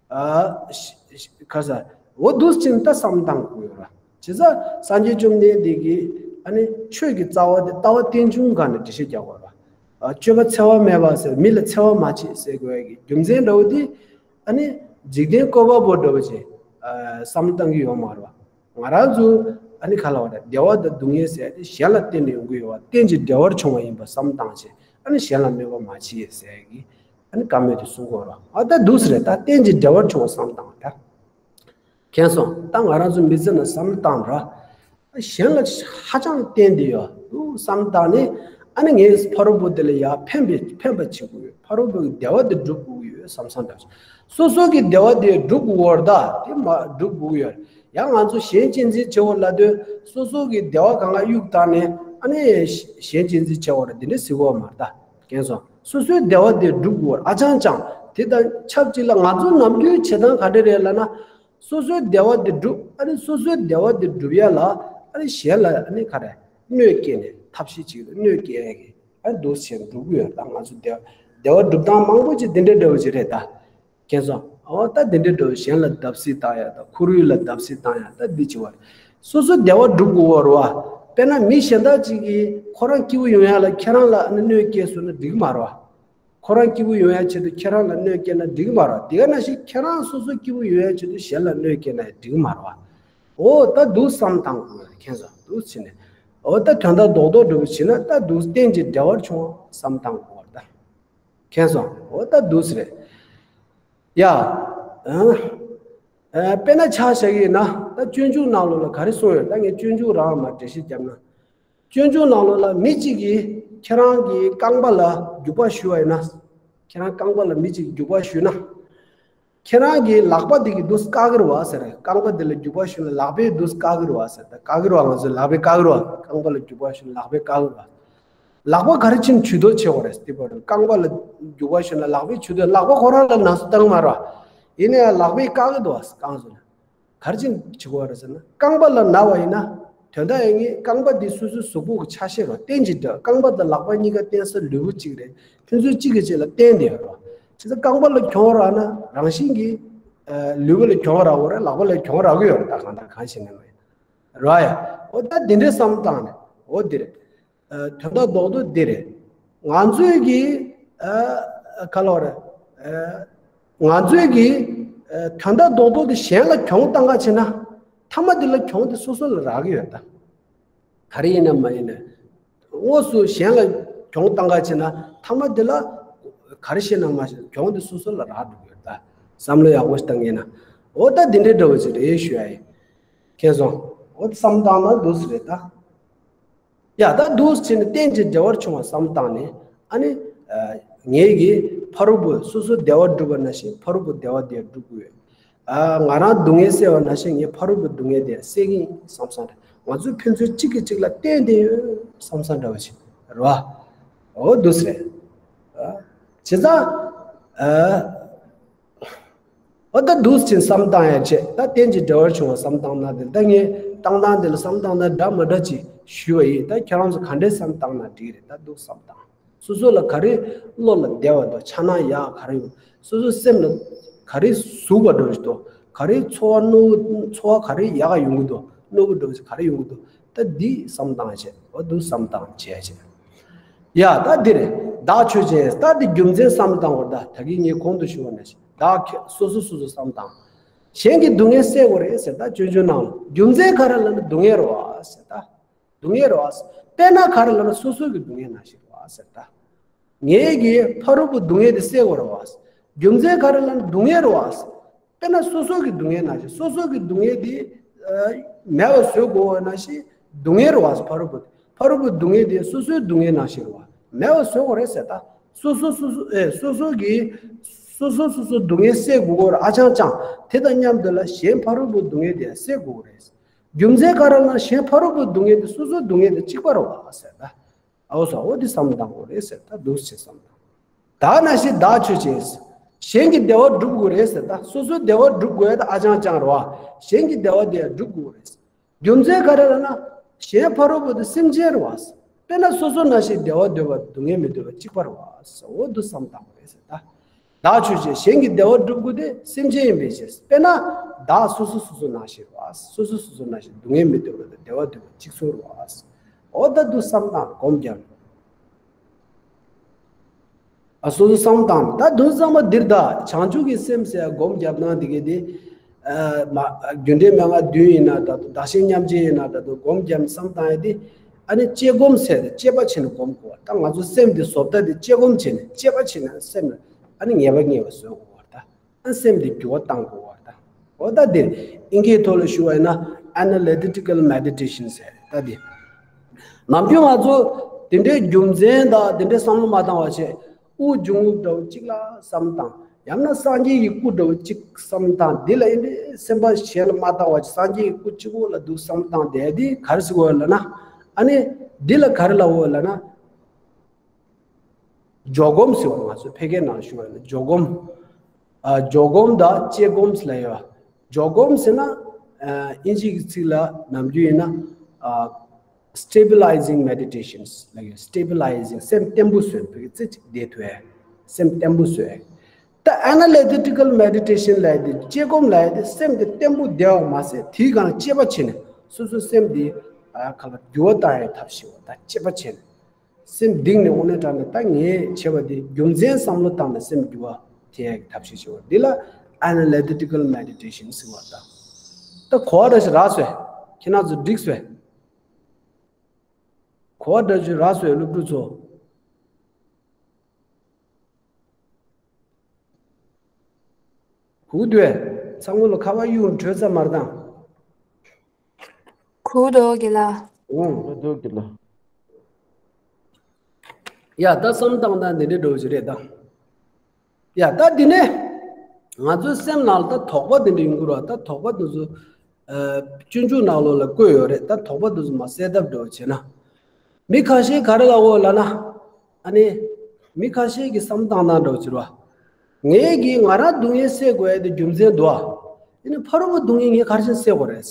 ཨ། ཤ་ཤ་ཁ་ས། འོ་འདུག་ཅིང་ད་བསམ་བཏང་དགོས་ཡོད་ར། བྱས་ཙང་སངས་རྒྱས་བཅོམ་ལྡན་འདས་ཀྱིས་ཨ་ནི་ཆོས་ཀྱི་རྩ་བ་དེ་ལྟ་བ་རྟེན་འབྱུང་སྒང་ནས་འགྲེལ་བཤད་རྒྱག་པ་ར། ཨ། སྤྱོད་པ་འཚེ་བ་མེད་པ་ཟེར། མི་ལ་འཚེ་བ་མ་བྱེད་ཟེར་དགོས་ཡ་གི་རྒྱུ་མཚན་འདྲ་བོ་དེ། ཨ་ནི་འཇིག་རྟེན་བཀོད་པ་པོ་འདྲ་བོ་ཅིག་ཨ། བསམ་བློ་བཏང་གི་ཡོད་མ་རེད་བ། ང་རང་ཚོ་ཨ་ནི་ག་ལབ་དགོས་རེད། བདེ་བ་དང་སྡུག་བསྔལ་ཟེར་ཡ་དེ་གཞན་ལ་བརྟེན་ནས་ཡོང་གི་ཡོད་བ། རྟེན་ཅིང་འབྲེལ་བར་བྱུང་བ་ཡིན་པ་བསམ་བཏང་བྱས། ཨ་ནི་གཞན་ལ་གནོད་པ་མ་བྱེད་ཟེར་ཡ་གི་ཨ་ནི་བཀའ་མོལ་དེ་གསུང་གི་ཡོད་རེད་བ། ཨ། ད་འདུག་སེ་རེད། ད་རྟེན་ཅིང་འབྲེལ་བར་བྱུང་བ་བསམ་བཏང་བ་ད། མཁྱེན་སོང་། ད་ང་རང་ཚོ་མི་ཚེ་ནང་བསམ་བློ་བཏང་ར། གཞན་ལ་ཧ་ཅང་བརྟེན་བསྡད་ཡོད་འདུག་བསམ་བཏང་ནས། ཨ་ནི་ངས་ཕ་རོལ་པོ་དེ་ལ་ཡ་ཕན་པའི་ཕན་པ་བྱེད་དགོས་ཡོད། ཕ་རོལ་པོའི་བདེ་བ་དེ་སྒྲུབ་དགོས་ཡོད་བསམ་བསམ་འདྲ། སོ་སོ་གི་བདེ་བ་དེ་སྒྲུབ་དགོས་པ་རེད་ད། དེ་མ་སྒྲུབ་དགོས་ཡོད། ཡང་ང་ཚོ་གཞན་གཅེས་འཛིན་བྱེད་དགོས་ལབ་དུས་སོ་སོ་གི་བདེ་བ་གང་ག་གཡུག་བཏང་ནས་ཨ་ནི་གཞན་གཅེས་འཛིན་བྱེད་དགོས་རེད། དེ་འདྲ་ཟེར་དགོས་མ་རེད་ད། མཁྱེན་སོང་། སོ་སོའི་བདེ་བ་དེ་སྒྲུབ་དགོས་པ་རེད། ཨ་ཅང་ཅང་། དེ་དང་ཆབས་ཅིག་ལ་ང་ཚོ་ནམ་རྒྱུན་བྱེད་སྟངས་ག་འདྲ་རེད་ལབ་ན། སོ་སོའི་བདེ་བ་དེ་སྒྲུབ། ཨ་ནི་སོ་སོའི་བདེ་བ་དེ་སྒྲུབ་ཡ་ལ་ཨ་ནི་གཞན་ལ་ཨ་ནི་ག་རེ་གནོད་སྐྱེལ་ནས་ཐབས་ཤེས་ཅིག་ལ་གནོད་སྐྱེལ་ཡ་གི་ཨ་ནི་འདུག་སེ་བྱས་སྒྲུབ་ཀྱི་ཡོད། ད་ང་ཚོ་བདེ་བ་བདེ་བ་སྒྲུབ་སྟངས་མང་པོ་ཅིག་འདི་འདྲ་འདྲ་བོ་ཅིག་རེད་ད། མཁྱེན་སོང་། འོ་ད་འདི་འདྲ་འདྲ་བོ་གཞན་ལ་བརྡབ་གསིག་བཏང་ཡ་ད། ཁོར་ཡུག་ལ་བརྡབ་གསིག་བཏང་ཡ་ད། འདི་བྱེད་པ་རེད། སོ་སོའི་བདེ་བ་སྒྲུབ་དགོས་པ་རེད་བ། དཔེར་ན་མི་གཞན་དག་ཅིག་གིས་ཁོ་རང་སྐྱིད་པོ་ཡོང་ཡ་ལ་ཁྱེད་རང་ལ་ཨ་ནི་གནོད་སྐྱེལ་སོང་ན་འགྲིག་གི་མ་རེད་བ། ཁོ་རང་སྐྱིད་པོ་ཡོང་ཡ་ཆེད་དུ་ཁྱེད་རང་ལ་གནོད་སྐྱེལ་ན་འགྲིག་གི་མ་རེད་བ། དེ་ག་ནང་བཞིན་ཁྱེད་རང་སོ་སོ་སྐྱིད་པོ་ཡོང་ཡ་ཆེད་དུ་གཞན་ལ་གནོད་སྐྱེལ་ན་ཡང་འགྲིག་གི་མ་རེད་བ། འོ་ད་འདུག་བསམ་བཏང་དགོས་རེད། མཁྱེན་སོང་། འདུག་བྱས་ནས། འོ་ད་དོན་དག་རྡོག་རྡོག་འདྲ་བོ་བྱས་ན་ད་འདུག་རྟེན་ཅིང་འབྲེལ་བར་བྱུང་བ་བསམ་བཏང་དགོས་རེད་ད། མཁྱེན་སོང་། འོ་ད་འདུག་སེ་རེད། ཡ། ཨ། ཨ། དཔེར་ན་ཆ་བཞག་གི་ཡིན་ན་ད་སྤྱོད་འཇུག་ནང་ལོགས་ལ་ག་རེ་གསུངས་ཡོད། ད་ངས་སྤྱོད་འཇུག་རང་མར་འགྲེལ་བཤད་བརྒྱབ་ན། སྤྱོད་འཇུག་ནང་ལོགས་ལ་མི་གཅིག་གིས་ཁྱེད་རང་གི་རྐང་པ་ལ་རྒྱུག་པ་གཞུ་བ་ཡིན་ན། ཁྱེད་རང་རྐང་པ་ལ་མི་གཅིག་གིས་རྒྱུག་པ་གཞུས་ན། ཁྱེད་རང་གི་ལག་པ་དེ་གིས་འདུག་སེ་བཀག་གི་རེད་བ་ཟེར། རྐང་པ་དེ་ལ་རྒྱུག་པ་གཞུས་ན་ལག་པས་འདུག་སེ་བཀག་གི་རེད་བ་ཟེར། ད་བཀག་གི་རེད་བ། ང་ཚོས་ལག་པས་བཀག་གི་རེད་བ། རྐང་པ་ལ་རྒྱུག་པ་གཞུས་ན་ལག་པས་བཀག་གི་རེད་བ། ལག་པ་ག་རེ་བྱས་ནས་ཇུས་གཏོགས་བྱེད་དགོས་རེད། དེ་བར་རྐང་པ་ལ་རྒྱུག་པ་གཞུས་ན་ལག་པས་ཇུས་གཏོགས། ལག་པ་ཁོ་རང་ལ་ན་ཚ་བཏང་མ་རེད་བ། ཡིན་ན་ཡང་ལག་པས་བཀག་གི་འདུག་བ། རྐང་བཟོ་ན། ག་རེ་བྱས་ནས་བྱེད་དགོས་རེད་ཟེར་ན། རྐང་པ་ལ་ན་བ་ཡིན་ན། དོན་དག་ཡིན་ངེས་རྐང་པ་འདི་སོ་སོའི་གཟུགས་པོ་གི་ཆ་ཤས་རེད། རྟེན་ཅིང་འབྲེལ། རྐང་པ་དང་ལག་པ་གཉིས་ཀ་རྟེན་ས་ལུས་པོ་གཅིག་རེད། ཕན་ཚུན་གཅིག་གིས་གཅིག་ལ་བརྟེན་བསྡད་ཡོད་རེད། བྱས་ཙང་རྐང་པ་ལ་གྱོང་རག་ན་རང་བཞིན་གྱིས། ཨ། ལུས་པོ་ལ་གྱོང་རག་གི་ཡོད་རེད། ལག་པ་ལ་གྱོང་རག་གི་ཡོད་རེད། ད་གང་ལྟར་གང་ཞིག་ནས་མ་ཡིན། རེད་བ་ཡ། འོ་ད་འདི་འདྲའི་བསམ་བློ་བཏང་ནས་འོ་འདི་རེད། ཨ། དོན་དག་རྡོག་རྡོག་འདི་རེད། ང་ཚོས་ཀྱི་ཨ། ག་ལབ་རེད། ཨ། ང་ཚོས་ཀྱི་ཨ། དོན་དག་རྡོག་རྡོག་དེ་གཞན་ལ་གྱོང་བཏང་ག་བྱེད་ན། མཐའ་མ་དེ་ལ་གྱོང་དེ་སོ་སོ་ལ་རག་གི་ཡོད་ད། ག་རེ་ཡིན་ན་མ་ཡིན་ན། དངོས་སུ་གཞན་ལ་གྱོང་བཏང་ག་བྱེད་ན་མཐའ་མ་དེ་ལ་ག་རེ་བཤད་ན་མ་ཤེས་གྱོང་དེ་སོ་སོ་ལ་རག་འགྲོ་གི་ཡོད་ད། བསམ་བློ་ཡག་པོ་ཞིག་བཏང་ངེས་ན། འོ་ད་འདི་འདྲའི་འདྲ་བོ་ཅིག་རེད་ཞུ་ཡ་ཡིན། མཁྱེན་སོང་། འོ་བསམ་བཏང་ན་འདུག་སེ་རེད་ད། ཡ་ད་འདུག་སེ་བྱས་ནས་རྟེན་ཅིང་འབྲེལ་བར་འབྱུང་བ་བསམ་བཏང་ནས་ཨ་ནི། ཨ། ངེད་ཀྱིས་ཕ་རོལ་པོ་སོ་སོ་བདེ་བ་སྒྲུབ་པ་ནང་བཞིན་ཕ་རོལ་པོ་བདེ་བ་དེ་སྒྲུབ་དགོས། ཨ། ང་རང་སྡུག་བསྔལ་སེལ་བ་ནང་བཞིན་ངས་ཕ་རོལ་པོའི་སྡུག་བསྔལ་དེ་སེལ་གྱི་ཡིན་བསམ་བསམ་རེད། ང་ཚོས་ཕན་ཚུན་གཅིག་གིས་གཅིག་ལ་བརྟེན་ཏེ་ཡོད་བསམ་བསམ་འདྲ་བ་ཞིག་རེད་བ། འོ་འདུག་སེ་རེད། ཨ། བྱས་ཙང་། ཨ། འོ་ད་འདུག་སེ་བསམ་བཏང་ཡ་བྱས་ད་རྟེན་ཅིང་འབྲེལ་བར་འབྱུང་བ་བསམ་བཏང་ན་དེ་ད་ངས་བཏང་སྟངས་དེ་ལ་བསམ་བཏང་ན་འདྲ་མི་འདྲ་ཅིག་ཞུས་པ་ཡིན། ད་ཁྱེད་རང་ཚོ་ག་འདྲས་བསམ་བཏང་ན་འགྲིག་རེད། ད་འདུག་བསམ་བཏང་། སོ་སོ་ལ་ག་རེ་བློ་ལ་བདེ་བ་འདུག་ཆགས་སྣང་ཡག་ག་རེ་ཡོད། སོ་སོའི་སེམས་ལ་ག་རེ་ཟུག་པ་འདྲ་ཞིག་འདུག་ག་རེ་ཚོར་བ་རྣོ་བོ་ཚོར་བ་ག་རེ་ཡག་ཡོང་གི་འདུག་རྣོ་བོ་འདྲ་ཞིག་ག་རེ་ཡོང་གི་འདུག་ད་འདི་བསམ་བཏང་བྱས། འོ་འདུག་བསམ་བཏང་བྱས་བྱས། ཡ་ད་འདི་རེད། བདག་ཆོས་ཅན། ད་འདི་རྒྱུ་མཚན་བསམ་བཏང་བར་ད་ད་གིན་ངས་གོང་དུ་ཞུས་པ་ནང་བཞིན་བདག་ཁྱེད་སོ་སོ་སོ་སོ་བསམ་བཏང་། གཞན་གྱི་སྡུག་བསྔལ་སེལ་དགོས་རེད་ཟེར། ད་སྤྱོད་འཇུག་ནང་ལ་རྒྱུ་མཚན་ག་རེ་ལབ་ན་སྡུག་བསྔལ་རེད་བ་ཟེར་ད། སྡུག་བསྔལ་རེད་བ། དཔེར་ན་ག་རེ་ལབ་ན་སོ་སོ་གི་སྡུག་བསྔལ་ནང་བཞིན་རེད་བ་ཟེར་ད། ངེད་ཀྱིས་ཕ་རོལ་པོའི་སྡུག་བསྔལ་དེ་སེལ་དགོས་རེད་བ། རྒྱུ་མཚན་ག་རེ་ལབ་ན་སྡུག་བསྔལ་རེད་བ། དཔེར་ན་སོ་སོ་གི་སྡུག་བསྔལ་ནང་བཞིན། སོ་སོ་གི་སྡུག་བསྔལ་དེ་ཨ་མེད་པ་བཟོ་དགོས་པ་ནང་བཞིན་སྡུག་བསྔལ་རེད་བ། ཕ་རོལ་པོ། ཕ་རོལ་པོའི་སྡུག་བསྔལ་དེ་སོ་སོའི་སྡུག་བསྔལ་ནང་བཞིན་རེད་བ། མེད་པ་བཟོ་དགོས་རེད་ཟེར་ད། སོ་སོ་སོ་སོ་ཨེ་སོ་སོ་གི་སོ་སོ་སོ་སོ་སྡུག་བསྔལ་སེལ་དགོས་ཀྱི་ཡོད་རེད། ཨ་ཅང་ཅང་། དེ་དང་མཉམ་དུ་ལ་གཞན་ཕ་རོལ་པོའི་སྡུག་བསྔལ་དེ་སེལ་དགོས་ཀྱི་རེད། རྒྱུ་མཚན་ག་རེ་ལབ་ན་གཞན་ཕ་རོལ་པོའི་སྡུག་བསྔལ་དེ་སོ་སོའི་སྡུག་བསྔལ་དང་གཅིག་པ་རེད་བ་ཟེར་ད། ཨའོ་ས་འོ་དེ་བསམ་བཏང་དགོས་རེད་ཟེར། ད་འདུག་སེ་བསམ་བཏང་། བདག་ནང་བཞིན་བདག་ཆོས་ཅན། གཞན་གྱི་བདེ་བ་སྒྲུབ་དགོས་རེད་ཟེར། ད་སོ་སོའི་བདེ་བ་སྒྲུབ་དགོས་ཡ་ད་ཨ་ཅང་ཅང་རེད་བ། གཞན་གྱི་བདེ་བ་དེ་ཡང་སྒྲུབ་དགོས་རེད། རྒྱུ་མཚན་ག་རེ་ལབ་ན། གཞན་ཕ་རོལ་པོ་དེ་སེམས་ཅན་རེད་བ། དཔེར་ན་སོ་སོ་ནང་བཞིན་བདེ་བ་འདོད་པ་སྡུག་བསྔལ་མི་འདོད་པ་གཅིག་པ་རེད་བ། འོ་འདུག་བསམ་བཏང་དགོས་རེད་ཟེར་ད། བདག་ཆོས་ཅན། གཞན་གྱི་བདེ་བ་སྒྲུབ་དགོས་དེ་སེམས་ཅན་ཡིན་པའི་ཕྱིར། དཔེར་ན་བདག་སོ་སོ་སོ་སོ་ནང་བཞིན་རེད་བ། སོ་སོ་སོ་སོ་ནང་བཞིན་སྡུག་བསྔལ་མི་འདོད་པ་དང་བདེ་བ་འདོད་པ་གཅིག་མཚུངས་རེད་བ། འོ་ད་འདུག་བསམ་བཏང་སྒོམ་རྒྱབ། ཨ་སོ་སོ་བསམ་བཏང་། ད་དོན་ཚང་མ་འདིར་གདའ། བྱང་ཆུབ་ཀྱི་སེམས་ཟེར་སྒོམ་རྒྱབ་སྟངས་འདི་ག་དེ། ཨ་མ་རྒྱུ་འབྲས་མན་ངག་བདུན་ཡིན་ན་ད་དུང་བདག་གཞན་མཉམ་བརྗེ་ཡིན་ན་ད་དུང་སྒོམ་རྒྱབ་བསམ་བཏང་ཡ་དེ། ཨ་ནི་དཔྱད་སྒོམ་ཟེར་ཏེ་དཔྱད་པ་བྱས་ནས་སྒོམ་དགོས་པ། ད་ང་ཚོ་སེམས་འདི་བཟོ་ལྟ་དེ་དཔྱད་སྒོམ་བྱས་ནས་དཔྱད་པ་བྱས་ནས་སེམས་ལ་ཨ་ནི་ངེས་པ་རྙེད་པ་བཟོ་དགོས་པ་ད། ཨ་སེམས་འདི་འགྱུར་བ་གཏང་དགོས་པ་ད། འོ་ད་དེ་ཨིན་སྐད་ཐོག་ལ་ཞུ་བ་ཡིན་ན་Analytical Meditation ཟེར་ད་དེ། ནམ་རྒྱུན་ང་ཚོ་དེ་འདྲའི་རྒྱུ་མཚན་དང་དེ་འདྲའི་བསམ་བློ་མ་བཏང་བ་བྱས། དབུགས་འབྱུང་རྔུབ་འདྲ་བོ་གཅིག་ལ་བསམ་བཏང་། ཡང་ན་སངས་རྒྱས་ཀྱི་སྐུ་འདྲ་བོ་གཅིག་བསམ་བཏང་། འདི་ལ་ཡིན་ཏེ་སེམས་པ་གཞན་ལ་མ་བཏང་བ་བྱས་སངས་རྒྱས་ཀྱི་སྐུ་གཅིག་པོ་ལ་འདུག་བསམ་བཏང་། དེ་འདི་ག་རེ་ཟེར་དགོས་ལབ་ན། ཨ་ནི་འདི་ལ་ག་རེ་ལབ་དགོས་ལབ་ན། འཇོག་སྒོམ་ཟེར་བ་ང་ཚོ་ཕལ་སྐད་ནང་ཞུ་བ་ཡིན་ན་འཇོག་སྒོམ། ཨ་འཇོག་སྒོམ་དང་དཔྱད་སྒོམ་ཟེར་ལབ་ཡོད། འཇོག་སྒོམ་ཟེར་ན་ཨ་ཨིན་ཇི་གི་ཚིག་ལ་ནམ་རྒྱུན་ཡིན་ན་ཨ་Stabilizing Meditations ལབ་ཡོད། Stabilizing སེམས་བརྟན་པོ་བཟོས་ཕ་གི་རྩེ་གཅིག་བསྡད་ཐུབ་ཡ། སེམས་བརྟན་པོ་བཟོས། ད་Analytical Meditation ལབ་ཡ་དེ་དཔྱད་སྒོམ་ལབ་ཡ་དེ་སེམས་དེ་བརྟན་པོ་བསྡད་པ་མ་ཟད་དེའི་སྒང་དཔྱད་པ་བྱས་ནས་སོ་སོའི་སེམས་དེ་ཨ་ག་ལ་འགྱུར་བ་བཏང་ཡའི་ཐབས་ཤེས་པ་ད་དཔྱད་པ་བྱས་ནས། སེམས་གཏིང་ནས་དངོས་གནས་དྲང་གནས་ད་ངས་བྱས་པ་འདི་རྒྱུ་མཚན་བསམ་བློ་བཏང་ནས་སེམས་འགྱུར་བ་ཐེབས་ཡག་གི་ཐབས་ཤེས་བྱེད་པ་འདི་ལ་Analytical Meditation ཟེར་བ་དང་། ད་གོ་བ་འདྲ་ཞིག་རག་སོང་། ཁྱེད་རང་ཚོ་འགྲིག་སོང་། གོ་བ་འདྲ་ཞིག་རག་སོང་སློབ་ཕྲུག་ཚོ། གུག་འདུག་གས། ཚང་མ་ལ་ཁ་པར་གཡུག་བྲོས་ཚར་མ་རེད་དང་། གུག་འདུག་གི་ལ། ཨོ། གུག་འདུག་གི་ལ། ཡ་ད་བསམ་བཏང་སྟངས་འདི་འདྲའི་འགྲོ་གི་རེད་ད། ཡ་ད་འདི་ནས་ང་ཚོའི་སེམས་ནང་ལ་ད་དོགས་པ་འདི་འདྲ་ཡོང་གི་རེད་བ། ད་དོགས་པ་འདི་ཚོ་ཨ་སྤྱོད་འཇུག་ནང་ལོགས་ལ་བཀོད་ཡོད་རེད། ད་དོགས་པ་འདི་ཚོ་མར་སེལ་ཐབས་འགྲོ་བྱས་ན། མི་ཁ་ཤས་ག་རེ་ལབ་ཡོད་ལབ་ན། ཨ་ནི། མི་ཁ་ཤས་ཀྱི་བསམ་སྟངས་ནང་འགྲོ་གི་རེད་བ། ངས་ཀྱིས་ང་རང་སྡུག་བསྔལ་སེལ་དགོས་ཡ་དེ་རྒྱུ་མཚན་འདུག་ཨ། ཡིན་ནའི་ཕ་རོལ་པོའི་སྡུག་བསྔལ་ངས་ག་རེ་བྱས་ནས་སེལ་དགོས་རེད།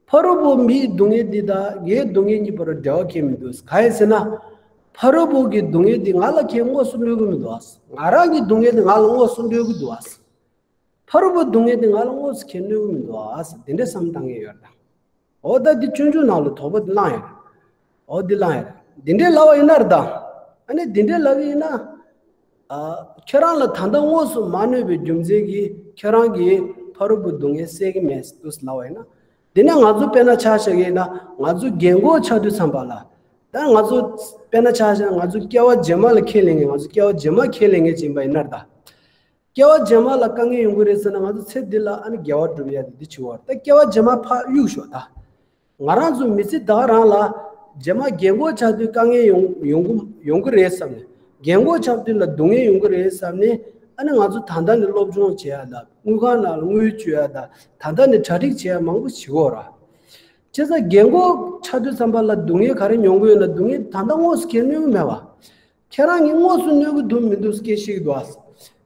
ཕ་རོལ་པོ་མིའི་སྡུག་བསྔལ་འདི་དང་ངའི་སྡུག་བསྔལ་གཉིས་བར་འབྲེལ་བ་གང་ཡང་མི་འདུག་གང་ཡིན་ཟེར་ན། ཕ་རོལ་པོ་གི་སྡུག་བསྔལ་འདི་ང་ལ་ཁྱེད་དངོས་སུ་གནོད་ཀྱི་མི་འདུག་ཨ། ང་རང་གི་སྡུག་བསྔལ་འདི་ང་ལ་དངོས་སུ་གནོད་ཀྱི་འདུག་ཨ། ཕ་རོལ་པོའི་སྡུག་བསྔལ་འདི་ང་ལ་དངོས་སུ་ཁྱེད་གནོད་ཀྱི་མི་འདུག་ཨ། འདི་འདྲའི་བསམ་བཏང་མཁན་ཡོད་རེད་ད། འོ་ད་འདི་སྤྱོད་འཇུག་ནང་ལ་དོགས་པ་འདི་བསླངས་ཡོད་རེད། འོ་འདི་བསླངས་ཡོད་རེད། འདི་འདྲའི་ལབ་པ་ཡིན་ན་རེད་ད། ཨ་ནི་འདི་འདྲའི་ལབ་པ་ཡིན་ན། ཨ། ཁྱེད་རང་ལ་ད་ལྟ་དངོས་སུ་མ་གནོད་པའི་རྒྱུ་མཚན་གྱིས་ཁྱེད་རང་གིས་ཕ་རོལ་པོའི་སྡུག་བསྔལ་སེལ་གྱི་མེད་འདུག་ལབ་པ་ཡིན་ན། འདི་ནས་ང་ཚོ་དཔེར་ན་ཆ་བཞག་གི་ཡིན་ན་ང་ཚོ་རྒན་གོག་ཆགས་དུས་ཙམ་པ་ལ། ད་ང་ཚོ་དཔེར་ན་ཆ་བཞག་ན་ང་ཚོ་སྐྱེ་བ་རྗེས་མ་ལ་ཁས་ལེན་མཁན། ང་ཚོ་སྐྱེ་བ་རྗེས་མ་ཁས་ལེན་མཁན་ཅིག་ཡིན་པ་ཡིན་ན་རེད་ད། སྐྱེ་བ་རྗེས་མ་ལ་དཀའ་ངལ་ཡོང་གི་རེད་ཟེར་ན་ང་ཚོ་ཚེ་འདི་ལ་ཨ་ནི་དགེ་བ་སྒྲུབ་ཡ་དེ་འདི་བྱེད་དགོས་རེད། ད་སྐྱེ་བ་རྗེས་མ་ཕར་གཡུག་ཞོག་ད། ང་རང་ཚོ་མི་ཚེ་ད་ག་རང་ལ་རྗེས་མ་རྒན་གོག་ཆགས་དུས་དཀའ་ངལ་ཡོང་ཡོང་གི་ཡོང་གི་རེད་བསམ་ནས། རྒན་གོག་ཆགས་དུས་ལ་སྡུག་བསྔལ་ཡོང་གི་རེད་བསམ་ནས། ཨ་ནི་ང་ཚོ་ད་ལྟ་ནས་སློབ་སྦྱོང་བྱེད་ཡ་དང་། དངུལ་ཁང་ནང་ལ་དངུལ་བཅོལ་ཡ་དང་། ད་ལྟ་ནས་གྲ་སྒྲིག་བྱེད་ཡ་མང་པོ་བྱེད་དགོས་ར། བྱས་ཙང་རྒན་གོག་ཆགས་དུས་ཙམ་པ་ལ་སྡུག་བསྔལ་ག་རེ་མྱོང་གི་ཡོད་ན། སྡུག་བསྔལ་ད་ལྟ་དངོས་སུ་ཁས་ལེན་གྱི་མེད་པ། ཁྱེད་རང་གིས་དངོས་སུ་གནོད་ཀྱི་འདུག་མི་འདུག་སྐད་ཤེས་ཀྱི་འདུག་ཨ།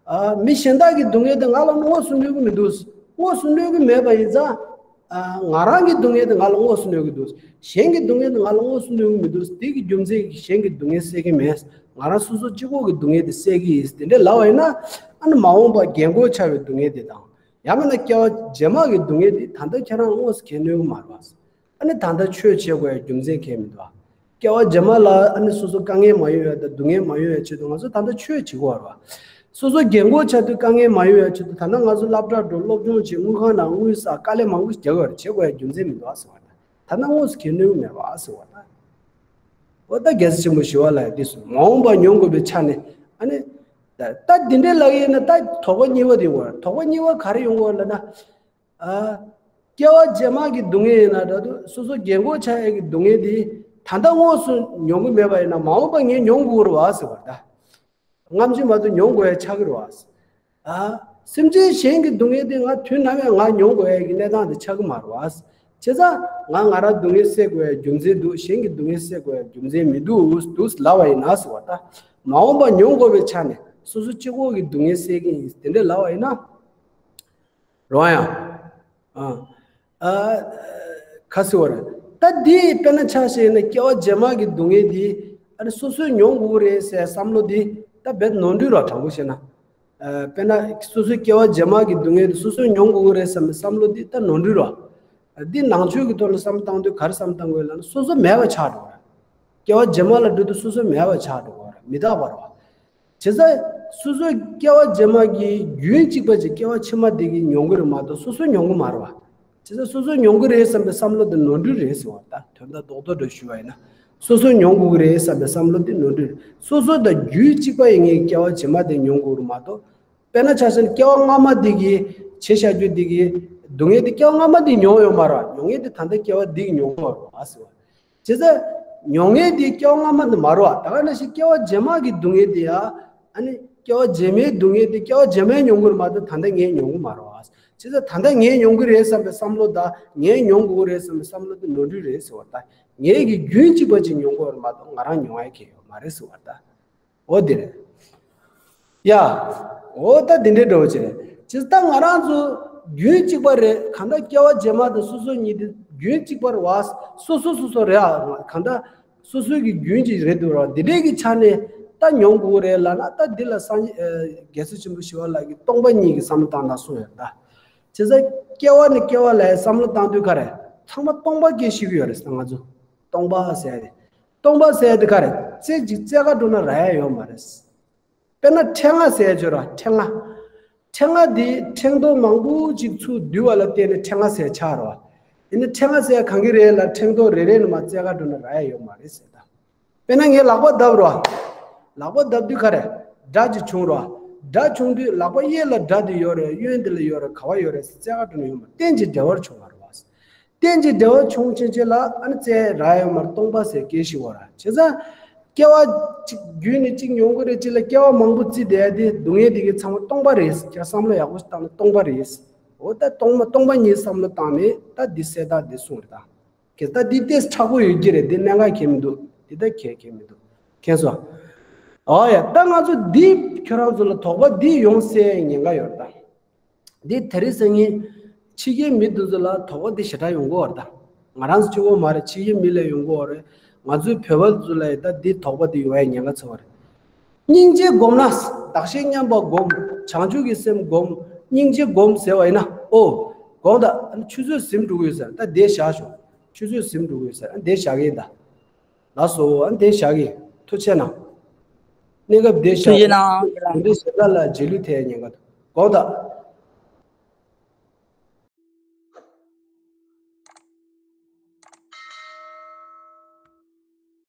ཨ། མི་གཞན་དག་གི་སྡུག་བསྔལ་དེ་ང་ལ་དངོས་སུ་གནོད་ཀྱི་མི་འདུག་དངོས་སུ་གནོད་ཀྱི་མེད་པ་ཡིན་ཙང་། ཨ། ང་རང་གི་སྡུག་བསྔལ་དེ་ང་ལ་དངོས་སུ་གནོད་ཀྱི་འདུག་གཞན་གྱི་སྡུག་བསྔལ་དེ་ང་ལ་དངོས་སུ་གནོད་ཀྱི་མི་འདུག་དེ་གི་རྒྱུ་མཚན་གྱིས་གཞན་གྱི་སྡུག་བསྔལ་སེལ་གྱི་མེད། ང་རང་སོ་སོ་གཅིག་པོ་གི་སྡུག་བསྔལ་དེ་སེལ་གྱི་ཡིན། དེ་འདྲ་ལབ་པ་ཡིན་ན། ཨ་ནི་མ་འོངས་པ་རྒན་གོག་ཆགས་པའི་སྡུག་བསྔལ་དེ་དང་། ཡང་མིན་ན་སྐྱེ་བ་རྗེས་མ་གི་སྡུག་བསྔལ་དེ་ད་ལྟ་ཁྱེད་རང་དངོས་སུ་ཁས་ལེན་གྱི་མ་རེད་པ། ཨ་ནི་ད་ལྟ་ཆོས་བྱེད་དགོས་ཡ་རྒྱུ་མཚན་གང་ཡང་མི་འདུག་ཨ། སྐྱེ་བ་རྗེས་མ་ལ་ཨ་ནི་སོ་སོ་དཀའ་ངལ་མ་ཡོང་ཡ་དང་སྡུག་བསྔལ་མ་ཡོང་ཡ་ཆེད་དུ་ང་ཚོ་ད་ལྟ་ཆོས་བྱེད་དགོས་པ་རེད་པ། སོ་སོ་རྒན་གོག་ཆགས་དུས་དཀའ་ངལ་མ་ཡོང་ཡ་ཆེད་དུ་ད་ལྟ་ང་ཚོ་སློབ་གྲྭར་འགྲོ། སློབ་སྦྱོང་བྱེད། དངུལ་ཁང་ནང་དངུལ་བསགས། དཀའ་ལས་མང་པོ་རྒྱག་དགོས་རེད། བྱེད་དགོས་ཡ་རྒྱུ་མཚན་མི་འདུག་ཨ་ཟེར་བ་དང་། ད་ལྟ་དངོས་སུ་ཁས་ལེན་གྱི་མེད་པ་ཟེར་བ་དང་། འོ་ད་རྒྱལ་སྲས་ཆེན་པོ་ཞི་བ་ལྷ་ཡིས་འདི་གསུངས། མ་འོངས་པ་མྱོང་དགོས་པའི་ཆ་ནས། ཨ་ནི། ད་ད་འདི་འདྲའི་ལབ་ཡིན་ན་ད་དོགས་པ་གཉིས་པ་དེ་ཡོང་གི་རེད། དོགས་པ་གཉིས་པ་ག་རེ་ཡོང་གི་ཡོད་ལབ་ན། ཨ། སྐྱེ་བ་རྗེས་མ་གི་སྡུག་བསྔལ་ཡིན་ན་འདྲ་འདུག་སོ་སོ་རྒན་གོག་ཆགས་ཡས་ཀྱི་སྡུག་བསྔལ་དེ་ད་ལྟ་དངོས་སུ་མྱོང་གི་མེད་པ་ཡིན་ན། མ་འོངས་པ་ངས་མྱོང་དགོས་རེད་པ་ཟེར་བ་ད། སྔ་ཕྱི་མ་གཏོགས་མྱོང་དགོས་ཡ་ཆགས་ཀྱི་རེད་པ། ཨ། སེམས་ཅན་གཞན་གྱི་སྡུག་བསྔལ་དེ་ང་དུས་ནམ་ཡང་ང་མྱོང་དགོས་ཡ་གི་གནས་སྟངས་དེ་ཆགས་ཀྱི་མ་རེད་པ། བྱས་ཙང་ང་ང་རང་སྡུག་བསྔལ་སེལ་དགོས་ཡ་རྒྱུ་མཚན་འདུག་གཞན་གྱི་སྡུག་བསྔལ་སེལ་དགོས་ཡ་རྒྱུ་མཚན་མི་འདུག་འདུག་ལབ་པ་ཡིན་ན་ཟེར་བ་ད། མ་འོངས་པ་མྱོང་དགོས་པའི་ཆ་ནས་སོ་སོ་གཅིག་པོ་གི་སྡུག་བསྔལ་སེལ་གྱི་ཡིན། དེ་འདྲ་ལབ་པ་ཡིན་ན། རོ་ཡང་། ཨ། ཨ། ཁ་སི་བར། ད་འདི་དཔེར་ན་ཆ་བཞག་ན་སྐྱེ་བ་རྗེས་མ་གི་སྡུག་བསྔལ་འདི། ཨ་ནི་སོ་སོས་མྱོང་དགོས་ཀྱི་རེད་ཟེར་བསམ་བློ་འདི་ད་རྦད་ནོར་འཁྲུལ་ར། དྲང་པོ་བཤད་ན། ཨ། དཔེར་ན་སོ་སོའི་སྐྱེ་བ་རྗེས་མ་གི་སྡུག་བསྔལ་འདི་སོ་སོས་མྱོང་དགོས་ཀྱི་རེད་བསམ་པའི་བསམ་བློ་འདི་ད་ནོར་འཁྲུལ་ར། འདི་ནང་ཆོས་ཀྱི་ཐོག་ལ་བསམ་བློ་བཏང་དུས་ག་རེ་བསམ་བློ་བཏང་དགོས་ལབ་ན། སོ་སོ་མེད་པ་ཆགས་འགྲོ་གི་རེད། སྐྱེ་བ་རྗེས་མ་ལ་འགྲོ་དུས་སོ་སོ་མེད་པ་ཆགས་འགྲོ་གི་རེད། མི་རྟག་པ་རེད། བྱས་ཙང་སོ་སོའི་སྐྱེ་བ་རྗེས་མ་གི་རྒྱུན་གཅིག་པ་ཅིག་སྐྱེ་བ་ཕྱི་མ་དེ་གིས་མྱོང་གི་རེད་མ་གཏོགས་སོ་སོས་མྱོང་གི་མ་རེད་པ། བྱས་ཙང་སོ་སོས་མྱོང་གི་རེད་བསམ་པའི་བསམ་བློ་དེ་ནོར་འཁྲུལ་རེད་ཟེར་བ། ད་དོན་དག་རྡོག་རྡོག་འདྲ་ཞུ་བ་ཡིན་ན། སོ་སོས་མྱོང་དགོས་ཀྱི་རེད་བསམ་པའི་བསམ་བློ་དེ་ནོར་འཁྲུལ་རེད། སོ་སོ་དང་རྒྱུན་གཅིག་པ་ཡིན་མཁན་གྱི་སྐྱེ་བ་རྗེས་མ་དེ་མྱོང་དགོས་རེད་མ་གཏོགས། དཔེར་ན་ཆ་བཞག་ན་སྐྱེ་བ་སྔ་མ་དེ་གིས་བྱས་བཞག་རྒྱུ་དེ་གི་སྡུག་བསྔལ་དེ་སྐྱེ་བ་སྔ་མ་དེ་མྱོང་ཡོད་མ་རེད་པ། མྱོང་མཁན་དེ་ད་ལྟ་སྐྱེ་བ་འདི་གིས་མྱོང་གི་ཡོད་རེད་པ་ཟེར་བ། བྱས་ཙང་མྱོང་མཁན་དེ་སྐྱེ་བ་སྔ་མ་དེ་མ་རེད་པ། ད་ག་ནང་བཞིན་སྐྱེ་བ་རྗེས་མ་གི་སྡུག་བསྔལ་དེ་ཡང་། ཨ་ནི་སྐྱེ་བ་རྗེས་མའི་སྡུག་བསྔལ་དེ་སྐྱེ་བ་རྗེས་མས་མྱོང་གི་རེད་མ་གཏོགས་ད་ལྟ་ངས་མྱོང་གི་མ་རེད་པ། བྱས་ཙང་ད་ལྟ་ངས་མྱོང་གི་རེད་བསམ་པའི་བསམ་བློ་དང་། ངས་མྱོང་དགོས་ཀྱི་རེད་བསམ་པའི་བསམ་བློ་དེ་ནོར་འཁྲུལ་རེད་ཟེར་བ་ད། ངས་ཀྱི་རྒྱུན་གཅིག་པ་ཅིག་མྱོང་གི་ཡོད་རེད་མ་གཏོགས་ང་རང་མྱོང་ཡ་གང་ཡང་ཡོད་མ་རེད་ཟེར་བ་ད། འོ་དེ་རེད། ཡ། འོ་ད་དེ་འདྲའི་འདྲ་བོ་ཅིག་རེད། བྱས་ཙང་ད་ང་རང་ཚོ་རྒྱུན་གཅིག་པ་རེད། གང་ལྟར་སྐྱེ་བ་རྗེས་མ་དང་སོ་སོ་གཉིས་དེ་རྒྱུན་གཅིག་པ་རེད་པ། སོ་སོ་སོ་སོ་རེད་པ། གང་ལྟར་སོ་སོའི་གི་རྒྱུན་གཅིག་རེད་འདུག་ར། འདི་འདྲའི་གི་ཆ་ནས་ད་མྱོང་དགོས་རེད་ལབ་ན། ད་འདི་ལ་སངས་རྒྱས་རྒྱལ་སྲས་ཆེན་པོ་ཞི་བ་ལྷ་གིས་སྟོང་པ་ཉིད་ཀྱི་བསམ་བློ་བཏང་དང་གསུངས་ཡོད་ད། བྱས་ཙང་སྐྱེ་བ་ནས་སྐྱེ་བ་ལ་བསམ་བློ་བཏང་དུས་ག་རེ། ཚང་མ་སྟོང་པ་སྐད་ཤེས་ཀྱི་ཡོད་རེད་ཟེར། ང་ཚོ་སྟོང་པ་ཟེར་ཡ་དེ། སྟོང་པ་ཟེར་ཡ་དེ་ག་རེ། རྩེ་གཅིག་རྩེ་ག་འགྲོ་ན་རག་ཡ་ཡོད་མ་རེད། དཔེར་ན་ཕྲེང་བ་ཟེར་ཡ་ཅིག་ཡོད་ར། ཕྲེང་བ། ཕྲེང་བ་དེ་ཕྲེང་རྡོག་མང་པོ་ཅིག་ཚུར་བསྡུས་པ་ལ་བརྟེན་ནས་ཕྲེང་བ་ཟེར་ཆགས་ར་བ། ཡིན་ན་ཕྲེང་བ་ཟེར་ཡ་གང་གི་རེད་ལབ། ཕྲེང་རྡོག་རེ་རེ་ནས་མར་རྩེ་ག་འགྲོ་ན་རག་ཡ་ཡོད་མ་རེད་ཟེར་ད། དཔེར་ན་ངས་ལག་པ་བརྡབ་ར་བ། ལག་པ་བརྡབ་དུས་ག་རེ། སྒྲ་ཅིག་བྱུང་ར་བ། སྒྲ་བྱུང་དུས་ལག་པ་གཡས་ལ་སྒྲ་དེ་ཡོད་རེད། གཡོན་དེ་ལ་ཡོད་རེད། ག་བ་ཡོད་རེད་ཟེར་རྩེ་ག་འགྲོ་ན་ཡོད་མ་རེད། རྟེན་ཅིང་འབྲེལ་བར་བྱུང་བ་ར་བ། རྟེན་ཅིང་འབྲེལ་བར་བྱུང་ཕྱིན་ཆད་ལ་ཨ་ནི་རྩེ་རག་ཡོད་མ་རེད། སྟོང་པ་ཟེར་སྐད་ཤེས་པ་ར། བྱས་ཙང་སྐྱེ་བ་གཅིག་རྒྱུན་ནས་གཅིག་མྱོང་གི་རེད། གཅིག་ལ་སྐྱེ་བ་མང་པོ་བརྩིས་བསྡད་དེ་སྡུག་བསྔལ་དེ་གའི་ཚང་མ་སྟོང་པ་རེད། ཁྱེད་བསམ་བློ་ཡག་པོ་ཞིག་བཏང་ན་སྟོང་པ་རེད། འོ་ད་སྟོང་པ་སྟོང་པ་ཉིད་བསམ་བློ་བཏང་ནས་ད་འདི་གསལ་དག་འདི་གསུངས་རེད་ད། ཁྱེད་ད་འདི་ཏོག་ཙམ་མཁྲེགས་པོ་ཡོད་ཀྱི་རེད། འདི་གནད་འགག་གང་ཡང་མི་འདུག་འདི་ད་གང་ཡང་མི་འདུག་མཁྱེན་སོང་། འོ་ཡ། ད་ང་ཚོ་འདི་ཁྱོད་རང་ཚོ་ལ་དོགས་པ་འདི་ཡོང་སའི་ཉེན་ཁ་ཡོད་རེད་ད། འདི་དེ་རིང་སང་ཉིན་ཕྱི་རྒྱལ་མི་དེ་ཚོ་ལ་དོགས་པ་འདི་ཞེ་དྲག་ཡོང་གི་ཡོད་རེད་ད། ང་རང་ཚོ་གཅིག་པོ་མ་རེད། ཕྱི་རྒྱལ་མི་ལ་ཡོང་གི་ཡོད་རེད། ང་ཚོའི་བོད་པ་ཚོ་ལ་ཡང་ད་འདི་དོགས་པ་འདི་ཡོང་ཡ་ཉེན་ཁ་ཚ་བ་རེད། སྙིང་རྗེ་སྒོམ་ན། བདག་གཞན་མཉམ་པ་སྒོམ། བྱང་ཆུབ་ཀྱི་སེམས་སྒོམ། སྙིང་རྗེ་སྒོམ་ཟེར་བ་ཡིན་ན། ཨོ། དགོངས་དག་ཆུ་ཚོད་ཟིན་འགྲོ་གི་ཡོད་ཟེར། ད་བསྡད་བཞག་ཤོག་ཆུ་ཚོད་ཟིན་འགྲོ་གི་ཡོད་ཟེར། ཨ་འདི་བཞག་གི་ཡིན་ད། ལགས་སོ། ཨ་འདི་བཞག་གི། ཐུགས་རྗེ་གནང་། གནས་སྐབས་འདི་བཞག་གི། ཐུགས་རྗེ་གནང་། འདི་ཞེ་དྲག་ལ་རྗེས་ལུས་ཐེབས་ཉེན་ཁ་འདུག་གོ་ད།